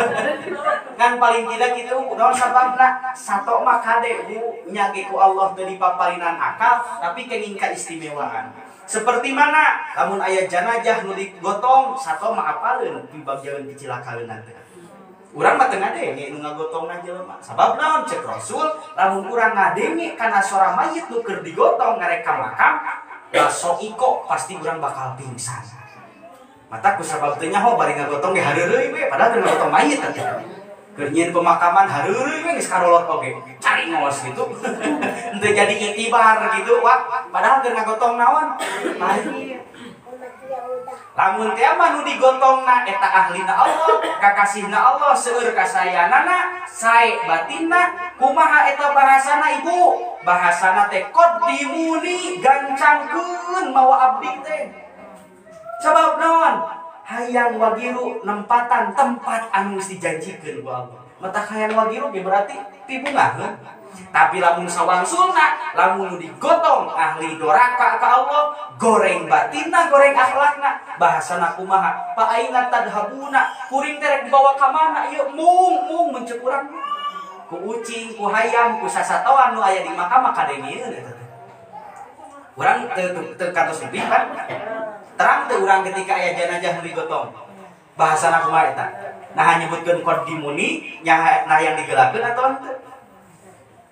S3: Ngan paling tidak kitu naon sababna sato mah kade Bu nya ge ku Allah teu dipaparinan akal tapi kenging kaistimewaan. Seperti mana lamun aya janajah nu digotong sato mah apaleun pibagjaeun kicilakaeun teh. Urang mah teu ngadenge nu ngagotongna jelema. Sabab naon cek Rasul, lamun urang ngadenge kana sora mayit nu keur digotong ngarek ka makam, baso iko pasti urang bakal pingsan. Mata ku sabab teu nyaho bari ngagotong ge hareureuy we, padahal teu ngagotong mayit teh. Keur nyieun pemakaman hareureuy we geus karolot oge. Caringos gitu. Henteu jadi itibar gitu, wah, padahal keur ngagotong naon? Mayit. Lamun teh mah nu digotongna eta ahlina Allah, kakasihna Allah, seueur kasayanana, sae batinna, kumaha eta bahasana ibu? Bahasana teh qaddimuni gancangkeun mawa abdi teh. Sabab naon? Hayang wagiru nempatan tempat anu geus dijanjikeun ku Allah. Matak hayang wagiru ge berarti pibungaheun. Tapi lamun sawangsulna, lamun nu digotong ahli doraka ka Allah, goreng batinna, goreng akhlakna, bahasana kumaha? Pa aina tadhabuna, kuring teh rek dibawa ka mana ieu? Mung mencek urang. Ku ucing, ku hayam, ku sasatoan nu aya di makam kadengeun eta teh. Urang teu kantos nepi kan? Terang teu urang ketika aya janajah nu digotong. Bahasana kumaha eta? Nah nyebutkeun qaddimuni, nya nah yang digelakeun atawa henteu?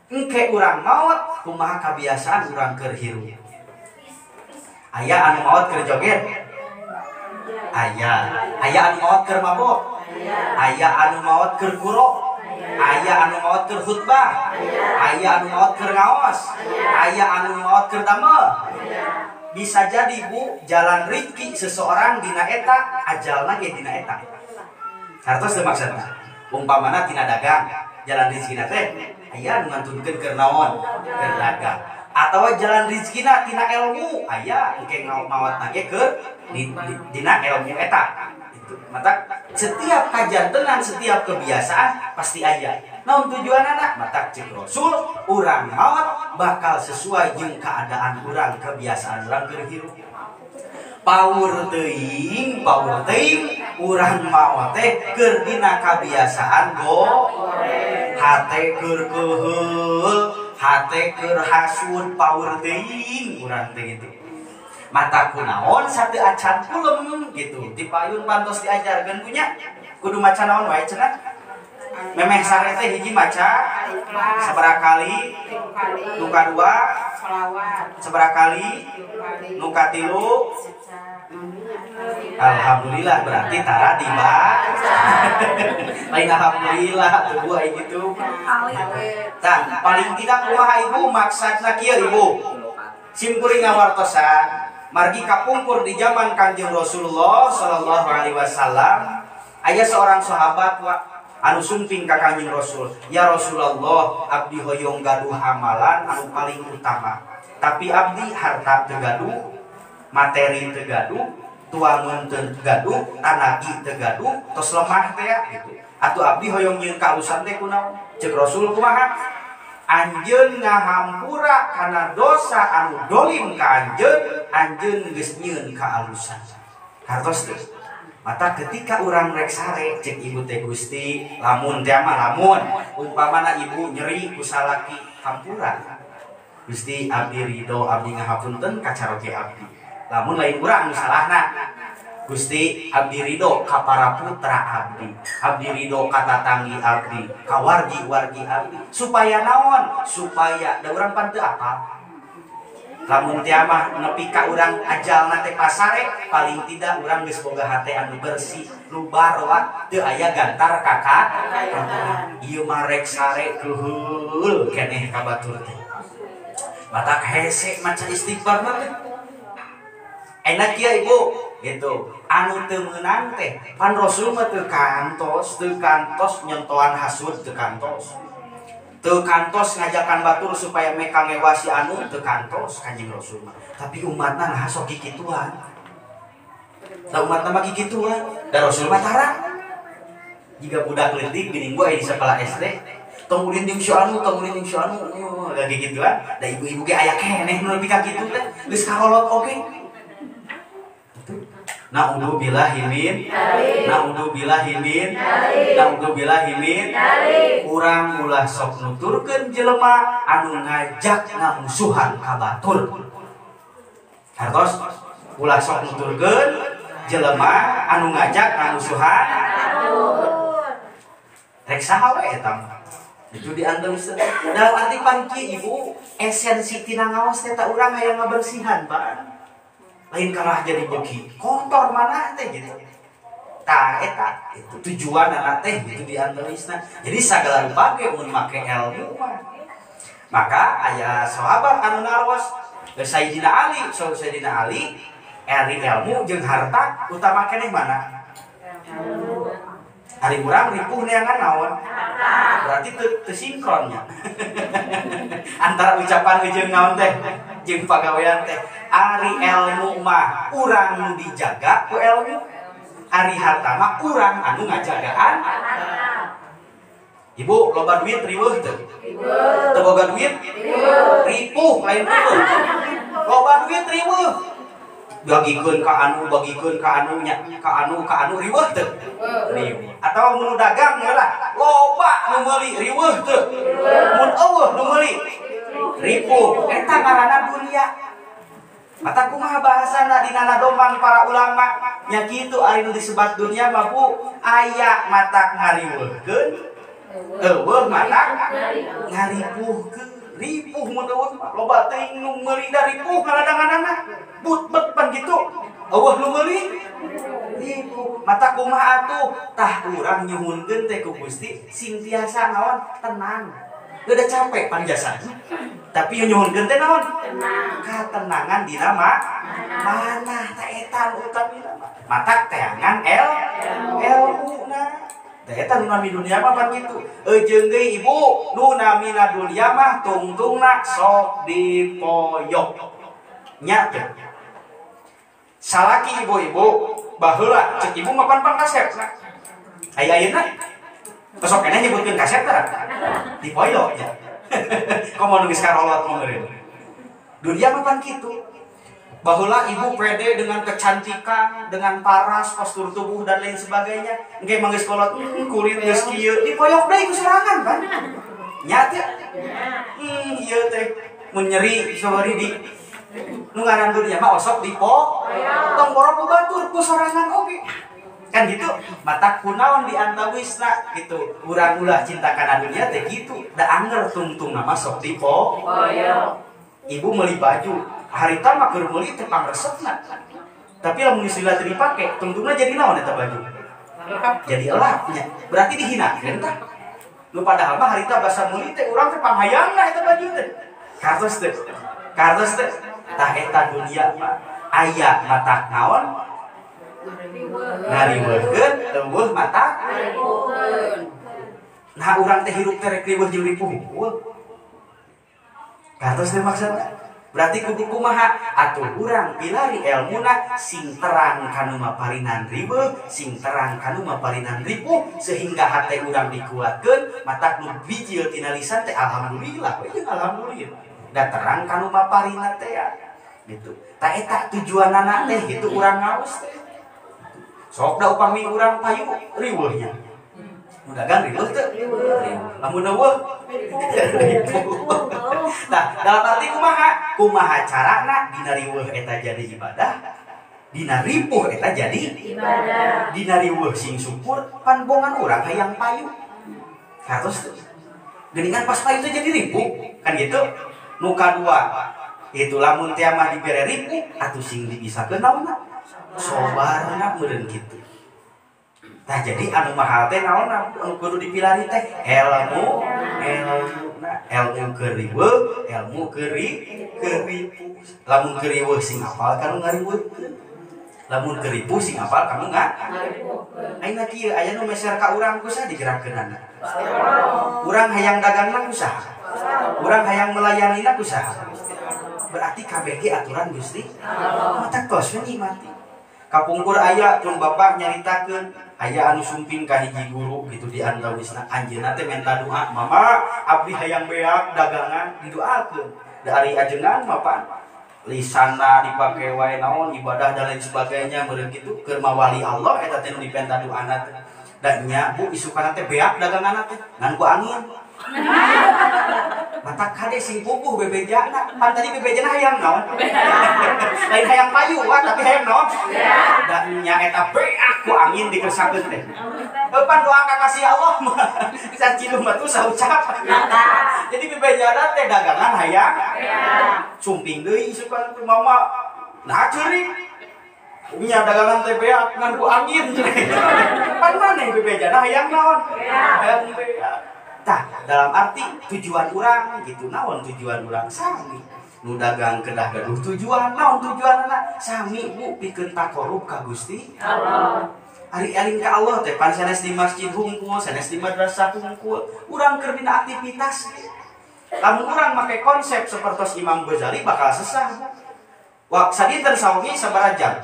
S3: Engke urang maot kumaha kabiasaan urang keur hirup. Aya anu maot keur joget. Aya. Aya anu maot keur mabok. Aya anu maot keur guro. Aya anu maot keur khutbah. Aya anu maot keur ngaos. Aya anu maot keur damel. Bisa jadi Bu, jalan rizki seseorang dina eta, ajalna ge dina eta. Hartos teu maksudna? Umpamana tina dagang, jalan rizkina teh aya nu ngantunkeun keur naon? Keur dagang. Atawa jalan rezekina tina ilmu aya engke maotna ge keur dina ilmu eta. Itu mata setiap kajantenan, setiap kebiasaan pasti aya. Naon tujuanana? Matak cek Rasul urang maot bakal sesuai jeung keadaan urang, kebiasaan urang keur hirup. Paur teuing urang maot teh keur dina kabiasaan go hate keur keuheul, hate keur hasud, paur teuing urang teh gitu. Mata kunaon satu acan kulem gitu. Dipayun pantos diajarkeun punya kudu maca naon wae cenah. Memeh sare teh hiji maca sabaraha kali, nu kadua
S1: selawat,
S3: sabaraha kali, nu katilu. Alhamdulillah berarti tara dibaca. Lain alhamdulillah tuh gua gitu. Tah, paling tidak kumaha ibu maksudna kieu ibu. Sim kuring ngawartosan margi kapungkur di zaman Kangjeng Rasulullah sallallahu alaihi wasallam aya seorang sahabat anu sumping ka Kangjeng Rasul, "Ya Rasulullah, abdi hoyong gaduh amalan anu paling utama. Tapi abdi harta teu gaduh, materi teu gaduh, tuangan teu gaduh, tanagi teu gaduh, tos lemah teh gitu. Atuh abdi hoyong nyieun kaalusan teh kunaon?" Ceuk Rasul kumaha? Anjeun ngahampura kana dosa anu dolim ka anjeun, anjeun geus nyieun kaalusan. Hartos teu? Mata ketika urang rek sare cek ibu teh Gusti, lamun teh mah lamun umpamana ibu nyeri ku salaki hampura. Gusti abdi ridho, abdi ngahapunten ka caroge abdi. Lamun lain urang nu salahna. Gusti abdi ridho ka para putra abdi, abdi ridho ka tatanggi abdi, ka wargi-wargi abdi. Supaya naon? Supaya da urang pan teu apal. Lamun teh mah nepi ka urang ajalna teh pasare, paling tidak urang geus boga hate anu bersih, nu baroa, teu aya gantar kakak. Ieu mah rek sare keuheul keneh ka batur teh. Matak hese maca istighfar mah teh. Enak ya ibu gitu. Anu teu meunang teh pan Rasul mah teu kantos nyentohan hasud teu kantos. Teu kantos ngajakan batur supaya meka ngewasi anu teu kantos Kanjeng Rasul mah. Tapi umatna nah sok kikituan. Da umatna mah kikituan, da Rasul mah tara. Jika budak leutik geuning gua di sekolah SD, tong ulin jeung si anu, tong ulin jeung si anu, da kikituan. Da ibu-ibu ge aya keneh nu nepi ka kitu teh, geus karolot oge. Na'udzubillahi min, na'udzubillahi min, na'udzubillahi min. Urang ulah sok nuturkeun jelema anu ngajak ngamusuhan ka batur. Hartos ulah sok nuturkeun jelema anu ngajak ngamusuhan rek saha we eta mah. Itu diantaruskeun. Dalam arti pan kieu ibu, esensi tina ngaos teh ta urang hayang ngabersihan, Pak. Lain kalah jadi beki kotor mana teh gitu. Tah eta itu tujuan anak teh gitu diantarisna. Jadi sagala rupa ge mun make ilmu mah. Maka aya sahabat anu naros Sayyidina Ali, Sayyidina Ali eri ilmu jeung harta utama keneh mana? Ari urang ripuh neangan naon? Berarti teu sinkronnya. Antara ucapan jeung naon teh jeung pagawean teh. Ari ilmu mah urang nu dijaga ku ilmu, ari harta mah urang anu ngajagaan. Ibu loba duit riweuh teu? Teu boga duit? Ripuh lain riweuh. Loba duit riweuh. Bagikeun ka anu, bagikeun ka anu nya, ka anu riweuh teu? Riweuh. Atawa mun dagang lah, loba nu meuli riweuh teu? Mun eueuh nu meuli ripuh. Eta ngaranna dunia. Mata kumaha bahasana dina nadoman para ulama nya kitu ari nu disebat dunia mah Bu, aya matak ngariweuhkeun, eueuh matak ngaripuhkeun. Ripuh mun eueuh mah loba teuing nu meuli da ripuh ngaladanganana. But-bet pan kitu. Eueuh nu meuli ripuh. Mata kumaha atuh? Tah urang nyuhunkeun teh ku Gusti sing tiasa naon tenang. Udah capek pan jasa. Tapi nyuhunkeun teh naon? Tenang. Katenangan dina mah mana ta eta nu utamina mah. Matak teangan ilmuna. Tah eta nu nami dunia mah pan kitu. Jeung deui ibu nu namina dunia mah tungtungna sok dipoyok. Nya teh. Salaki ibu-ibu baheula cek ibu mah pan kasep. Aya ayeuna sok keneh nyebutkeun kasep tah. Dipoyok nya. Komo nu geus karolot mah meureun. Dunia mah pan kitu. Baheula ibu pede dengan kecantikan, dengan paras, postur tubuh dan lain sebagainya. Engke mah geus kolot, kulit geus kieu, dipoyok deui ku sorangan pan. Nya teh. Ieu teh mun nyeri sabari di nu ngaran dunia mah osok dipo. Tong borok ku batur ku sorangan oge. Kan gitu, mata kunaon di antawisna gitu. Urang ulah cinta kana dunia teh kitu. Da anger tungtungna mah sok dipo. Ibu meuli baju, harita mah keur meuli teh pangresepna. Tapi lamun geus lila teu dipake, tungtungna jadi naon eta baju? Jadi elapnya. Berarti dihinakeun tah. Nu padahal mah harita basa meuli teh urang teh panghayangna eta baju teh. Kartos teh. Kartos teh. Tah eta dunia mah aya mata naon? Ngariweuhkeun, eueuh mata ngariweuhkeun. Nah urang teh hirup teh rek riweuh jeung ripuh. Kartos teh maksudna. Berarti kudu kumaha atuh urang pilari elmuna sing terang kanu maparinan riweuh, sing terang kanu maparinan ripuh sehingga hate urang dikuatkeun, matak nu bijil tina lisan teh alhamdulillah we jeung alhamdulillah. Da terang kanu maparina teh ya. Gitu. Ta eta tujuanana teh gitu urang ngaos teh. Sok da upami urang payu riweuhnya. Nu dagang riweuh teu? Riweuh. Lamun eueuh ripuh. Nah, dalam arti kumaha? Kumaha carana dina riweuh eta jadi ibadah, dina ripuh eta jadi ibadah. Dina riweuh sing syukur panbongan urang hayang payu. Kartos teu? Geuningan pas payu teh jadi ripuh, kan gitu. Nu kadua, itu lamun teh mah dibere ripuh atuh sing dibisakeun naonna? Sobarna meureun kitu. Nah jadi anu mahal teh naon anu kudu dipilari teh ilmu, ilmu, ilmu keur riweuh, ilmu keur ripuh. Lamun keur riweuh sing hafal kanu ngariweuhkeun. Lamun keur ripuh sing hafal kanu ngaripuhkeun. Ayeuna kieu aya nu meser ka urang ku saha digerakkeunana? Urang hayang dagangna ku saha? Urang hayang melayanina ku saha? Berarti kabeh ge aturan Gusti Allah. Mata tos we nikmati. Kapungkur aya pun bapak nyaritakeun aya anu sumping ka hiji guru gitu di antawisna anjeunna teh menta doa, mama abdi hayang beak dagangan didoakeun. Da ari ajengan mah pan lisanna dipake wae naon ibadah dan lain sebagainya meureun kitu keur mawali Allah eta teh nu dipenta doana teh. Da nya bu isukana teh beak daganganna teh ngan ku angin. Mata kade sing pupuh bebejana, pan tadi bebejana hayang naon? Lain hayang payu wah tapi hayang naon? Da nya eta beak ku angin dikersakeun teh. Pan doa ka kasih Allah mah bisa ciluh mah tuh saucap. Jadi bebejana teh dagangan hayang. Sumping deui isukan teh mama. Nah ceurik. Nya dagangan teh beak ngan ku angin. Pan maneh bebejana hayang naon? Hayang beak. Tah, dalam arti tujuan urang gitu naon tujuan urang sami. Nu dagang kedah gaduh tujuan naon tujuanna sami bu pikeun takorub ka Gusti Allah. Ari aling ka Allah teh pan sanes di masjid hungkul, sanes di madrasah hungkul, urang keur dina aktivitas. Lamun urang make konsep sapertos Imam Ghazali bakal sesah. Wah, sadinten sawengi sabaraha jam?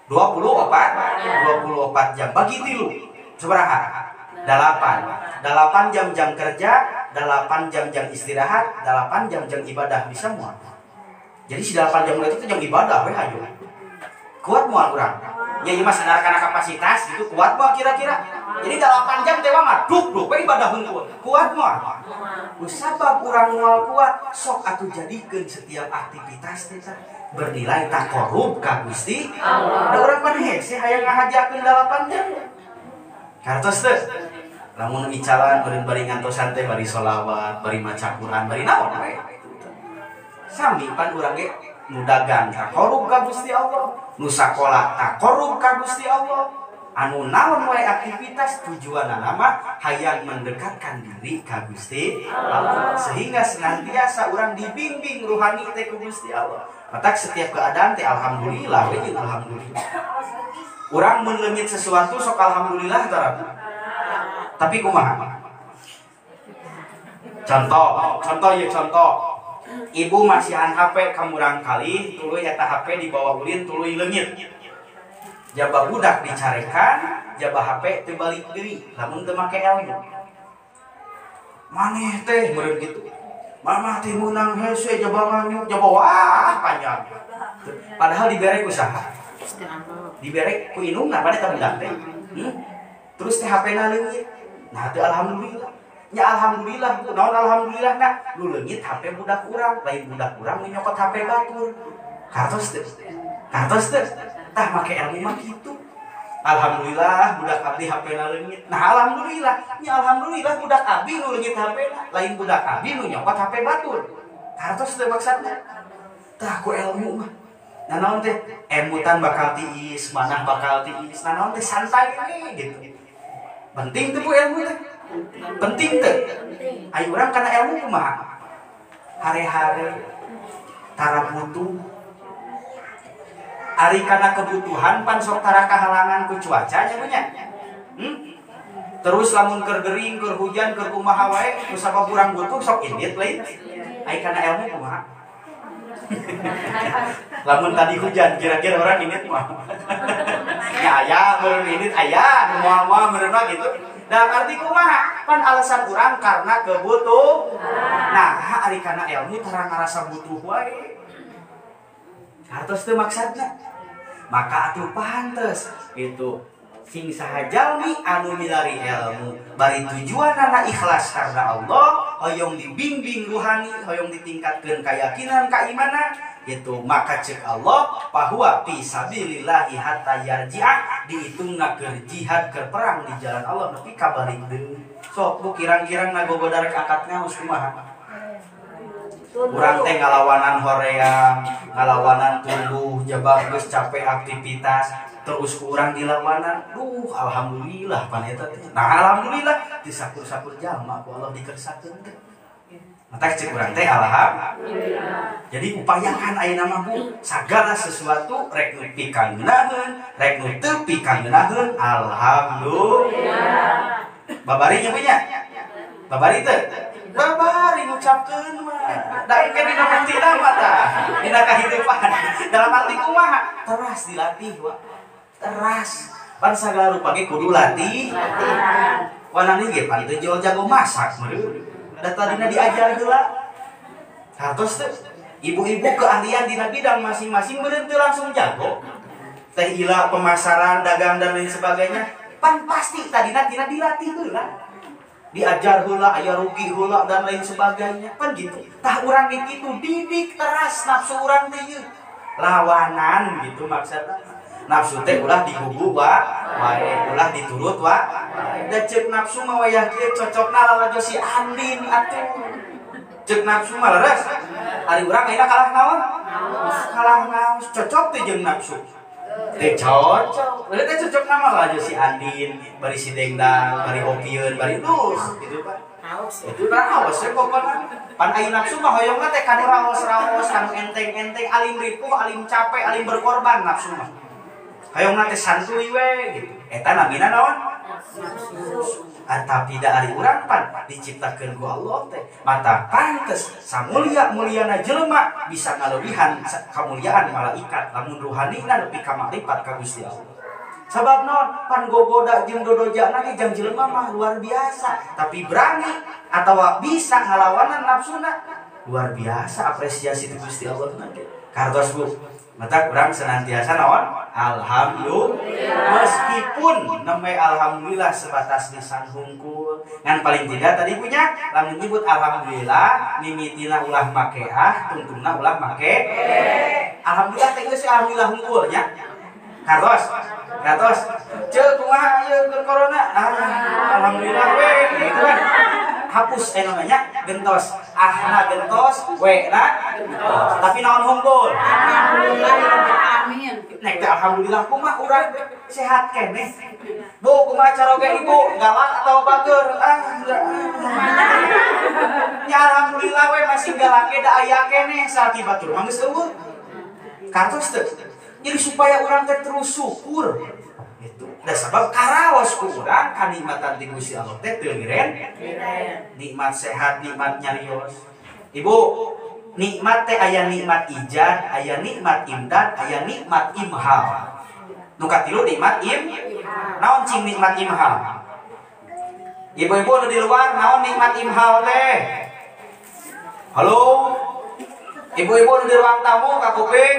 S3: 24 jam bagi tilu. Sabaraha? 8. 8 jam jam kerja, 8 jam jam istirahat, 8 jam jam ibadah bisa moal. Jadi si 8 jam itu jam ibadah we hayu. Kuat moal urang. Ya ieu mah sadar kana kapasitas gitu kuat moal kira-kira. Jadi 8 jam teh mah duk-duk we ibadah hungkul. Kuat moal. Ku sabab urang moal kuat, sok atuh jadikeun setiap aktivitas teh bernilai takorub ka Gusti Allah. Da urang mah hese hayang ngahajakeun 8 jam. Kartos teh lamun icalan beureun bari ngantosan teh bari sholawat, bari maca Quran, bari naon we. Sami pan urang ge nu dagang takorub ka Gusti Allah, nu sakola takorub ka Gusti Allah. Anu naon wae aktivitas tujuanna mah hayang mendekatkan diri ka Gusti Allah sehingga senantiasa urang dibimbing ruhani teh ku Gusti Allah. Matak setiap keadaan teh alhamdulillah we jeung alhamdulillah. Urang mun leungit sesuatu sok alhamdulillah tara. Tapi kumaha? Contoh ya contoh. Ibu masihan HP ka murang kali, tuluy eta HP dibawa ulin tuluy leungit. Jaba budak dicarekan, jaba HP teu balik deui, lamun teu make ilmu. Maneh teh meureun kitu. Mama teh meunang hese jaba nganyuk, jaba wah panjang. Padahal dibere ku saha? Dibere ku indungna pada eta budak teh. Terus teh HP-na leungit. Nah teu alhamdulillah. Ya alhamdulillah, bu, naon alhamdulillah nak, lu leungit HP budak urang, lain budak urang nu nyokot HP batur. Kartos teu? Kartos teu? Tah make ilmu mah kitu. Alhamdulillah budak abdi HP-na leungit. Nah alhamdulillah, nya alhamdulillah budak abdi nu leungit HP-na, lain budak abdi nu nyokot HP batur. Kartos teu maksudna? Tah ku ilmu mah. Nah naon teh? Emutan bakal tiis, manah bakal tiis. Nah naon teh santai we gitu. Penting teu bu ilmu teh? Penting teh. Ayo urang kana ilmu kumaha? Hare-hare tara butuh. Ari kana kebutuhan pan sok tara kahalangan ku cuaca nya punya. Terus lamun keur gering, keur hujan, keur kumaha wae, ku sabab urang butuh sok indit lain. Ari kana ilmu kumaha? Lamun tadi hujan kira-kira orang indit mah. Ya aya meureun indit aya, nu moal-moal meureun mah gitu. Dalam arti kumaha? Pan alasan urang karena kebutuhan. Nah, ari kana ilmu tara ngarasa butuh wae. Hartos teu maksudna. Maka atuh pantes gitu. Sing saha jalmi anu milari ilmu, bari tujuanana ikhlas karena Allah, hoyong dibimbing ruhani, hoyong ditingkatkeun keyakinan keimanan gitu. Maka cek Allah bahwa fi sabilillahi hatta yarji'a, dihitungna keur jihad keur perang di jalan Allah nepi ka balik deui. Sok bu kirang-kirang ngagogodar akadna geus kumaha? Urang teh ngalawanan hoream, ngalawanan tubuh, jabah geus capek aktivitas, terus ku urang dilawanan. Duh, alhamdulillah pan eta teh. Nah, alhamdulillah disakur-sakur jalma ku Allah dikersakeun teh. Mata cek urang teh alhamdulillah. Jadi upayakan ayeuna mah bu, sagala sesuatu rek nu pikangeunaheun, rek nu teu pikangeunaheun, alhamdulillah. Babari nya punya? Babari teu? Babari ngucapkeun mah. Da engke dina buktina mah tah, dina kahirupan. Dalam arti kumaha? Teras dilatih wa. Teras. Pan sagala rupa ge kudu latih. Wanani ge pan teu jago masak meureun. Da tadina diajar heula. Hartos teu? Ibu-ibu keahlian dina bidang masing-masing meureun teu langsung jago. Teh ila pemasaran, dagang dan lain sebagainya, pan pasti tadina tina dilatih heula. Diajar heula, aya rugi heula dan lain sebagainya, pan gitu. Tah urang ge kitu didik teras nafsu urang teh ieu. Lawanan gitu maksudna. Nafsu teh ulah digugu wa, wae ulah diturut wa. Da ceuk nafsu mah wayah kieu cocokna lalajo si Andin atuh. Ceuk nafsu mah leres. Ari urang ayeuna kalah naon? Kalah naon? Cocok teh jeung nafsu. Teh cocok. Teh cocok nama lalajo si Andin, bari si Dengdang, bari Opieun, bari duh gitu Pak. Itu raos we pokona. Pan aya nafsu mah hoyongna teh kanu raos-raos, kanu enteng-enteng, alim ripuh, alim capek, alim berkorban nafsu mah. Hoyongna teh santuy we gitu. Eta namina naon? Nafsu. Tapi da ari urang pan diciptakeun ku Allah teh mata pantes samulia-muliana jelema bisa ngaleuwihan kamuliaan malaikat lamun ruhanina nepi ka makrifat ka Gusti Allah. Sabab naon? Pan gogoda jeung dodojana ge jang jelema mah luar biasa, tapi berani atawa bisa ngalawanan nafsuna luar biasa apresiasi ti Gusti Allah na ge. Kartos bu, mata kurang senantiasa naon? Alhamdulillah. Meskipun namanya alhamdulillah sebatas lisan hungkul, ngan paling tidak tadi punya lamun nyebut alhamdulillah mimitina ulah make ah, tungtungna ulah make. Alhamdulillah teh geus alhamdulillah hungkul nya. Kartos, kartos. Ceuk kumaha ieu keur corona? Ah, alhamdulillah we gitu kan. Hapus namanya gentos, ahna gentos, we na gentos. Tapi naon hungkul?
S1: Alhamdulillah amin.
S3: Nek teh alhamdulillah kumaha urang sehat keneh. Bu kumaha caroge ibu galak atau bager? Ah ya alhamdulillah we masih galake da aya keneh salaki batur mah geus eueuh. Kartos teu? Jadi supaya urang teh terus syukur. Gitu. Da sabab karaos ku urang kanikmatan ti Gusti Allah teh teu liren. Nikmat sehat, nikmat nyarios. Ibu, nikmat teh aya nikmat ijad, aya nikmat imdad, aya nikmat imhal. Nu katilu nikmat im. Naon cing nikmat imhal? Ibu-ibu nu di luar naon nikmat imhal teh? Halo? Ibu-ibu nu di ruang tamu ka kuping.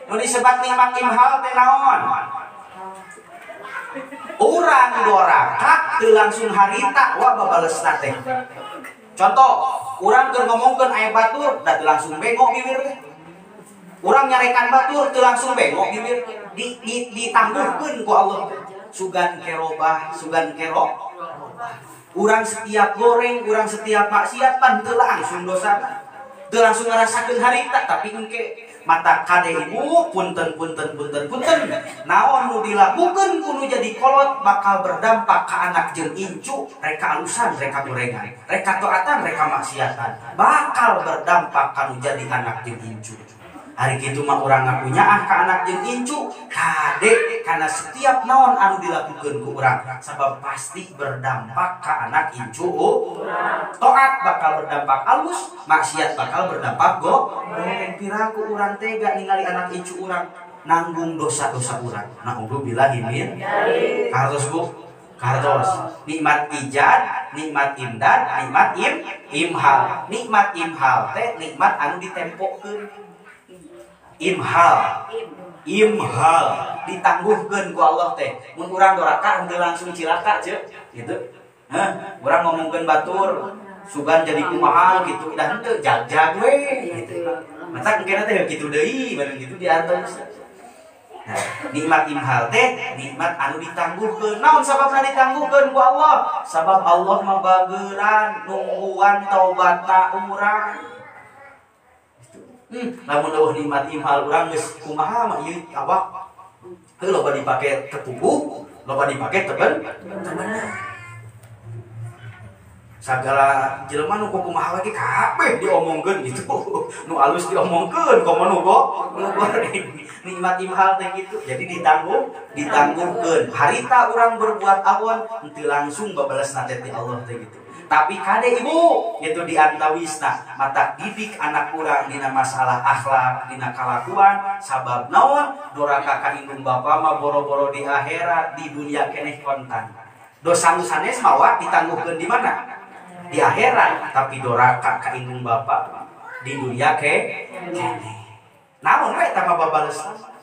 S3: Nu disebat nikmat imhal teh naon? Urang doraka teu langsung harita wah babalesna teh. Contoh, urang keur ngomongkeun aya batur da teu langsung bengok bibir teh. Urang nyarekan batur teu langsung bengok bibir, ditangguhkeun ku Allah. Sugan kerobah, sugan kerok. Urang setiap goreng, urang setiap maksiat pan teu langsung dosa. Teu langsung ngarasakeun harita tapi engke mata kade ibu punten punten punten punten naon nu dilakukeun ku nu jadi kolot bakal berdampak ka anak jeung incu, reka alusan, reka gorengan, reka taatan, reka maksiatan, bakal berdampak ka nu jadi anak jeung incu. Hari kitu mah urang ngaku nyaah ka anak jeung incu kade kana setiap naon anu dilakukeun ku urang sabab pasti berdampak ka anak incu. Taat bakal berdampak alus, maksiat bakal berdampak goreng. Piraku urang tega ningali anak incu urang nanggung dosa-dosa urang. Naudzubillahi min kartos bu, kartos. Nikmat ijad, nikmat imdad, nikmat imhal. Nikmat imhal teh nikmat anu ditempokeun. Imhal, imhal ditangguhkeun ku Allah teh. Mun urang doraka henteu langsung cilaka ceuk gitu. Hah, urang ngomongkeun batur sugan jadi kumaha gitu, dah henteu jag-jag we gitu. Mata engkena teh kitu deui, bareng gitu diantos. Nah, nikmat imhal teh nikmat anu ditangguhkeun. Naon sababna ditangguhkeun ku Allah? Sabab Allah mah bageuran nungguan taubatna urang. Lamun eueuh nikmat imhal urang geus kumaha mah ieu awak heuh loba dipake tepuguh, loba dipake teben. Sagala jelema nu kumaha lagi kabeh diomongkeun gitu. Nu alus diomongkeun komo nu goreng. Nikmat imhal teh kitu. Jadi ditangguhkeun. Harita urang berbuat awon henteu langsung babalesna teh ti Allah teh gitu. Tapi kade ibu itu diantawisna mata didik anak urang dina masalah akhlak, dina kalakuan, sabab naon doraka ka indung bapa mah boro-boro di akhirat, di dunia keneh kontan. Dosa nu sanes mawa ditangguhkeun di mana? Di akhirat, tapi doraka ka indung bapa di dunia keneh. Naon we eta mah babalesna?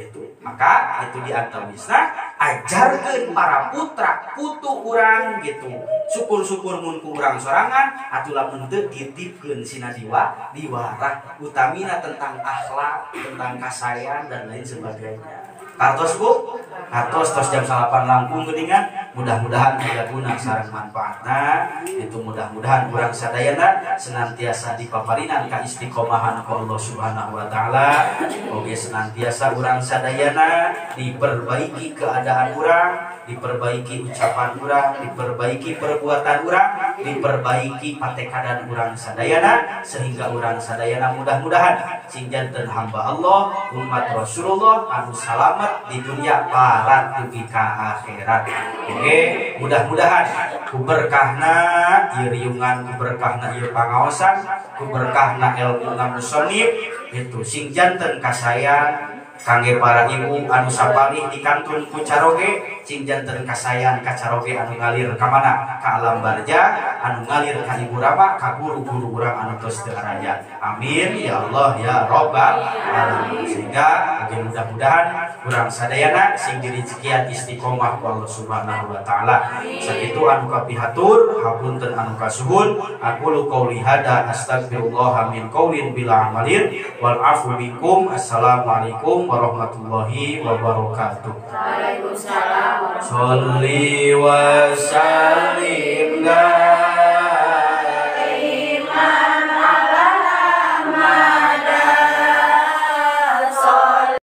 S3: Itu maka itu diantawisna ajarkeun para putra putu urang gitu. Syukur-syukur mun ku urang sorangan atuh lamun teu dititipkeun sina diwarah utamina tentang akhlak, tentang kasayan dan lain sebagainya. Kartos bu, kartos tos jam 8 langkung geuningan, mudah-mudahan aya guna sareng manfaatna. Itu mudah-mudahan urang sadayana senantiasa dipaparinan ka istiqomahan ku Allah Subhanahu wa taala. Oge senantiasa urang sadayana diperbaiki keadaan urang, diperbaiki ucapan urang, diperbaiki perbuatan urang, diperbaiki patekadan urang sadayana sehingga urang sadayana mudah-mudahan sing janten hamba Allah, umat Rasulullah anu salamet di dunia parat dugi ka akhirat. Oke, mudah-mudahan ku berkahna ieu riungan, ku berkahna ieu pangaosan, ku berkahna ilmu musonib itu sing janten kasayan kangge para ibu anu sapalih di kantun ku caroge, sing janten kasayan ka caroge anu ngalir ka mana? Ka alam barja, anu ngalir ka ibu rama, ka guru-guru urang anu tos teu araya. Amin ya Allah ya Rabbal alamin. Sehingga oge mudah-mudahan urang sadayana sing direzekian istiqomah ku Allah Subhanahu wa taala. Sakitu anu kapihatur, hapunten anu kasuhun, aqulu qauli hada astagfirullah min qaulin bila amalin wal afu minkum. Assalamualaikum warahmatullahi wabarakatuh.
S1: Waalaikumsalam.
S2: Sholli wa sallim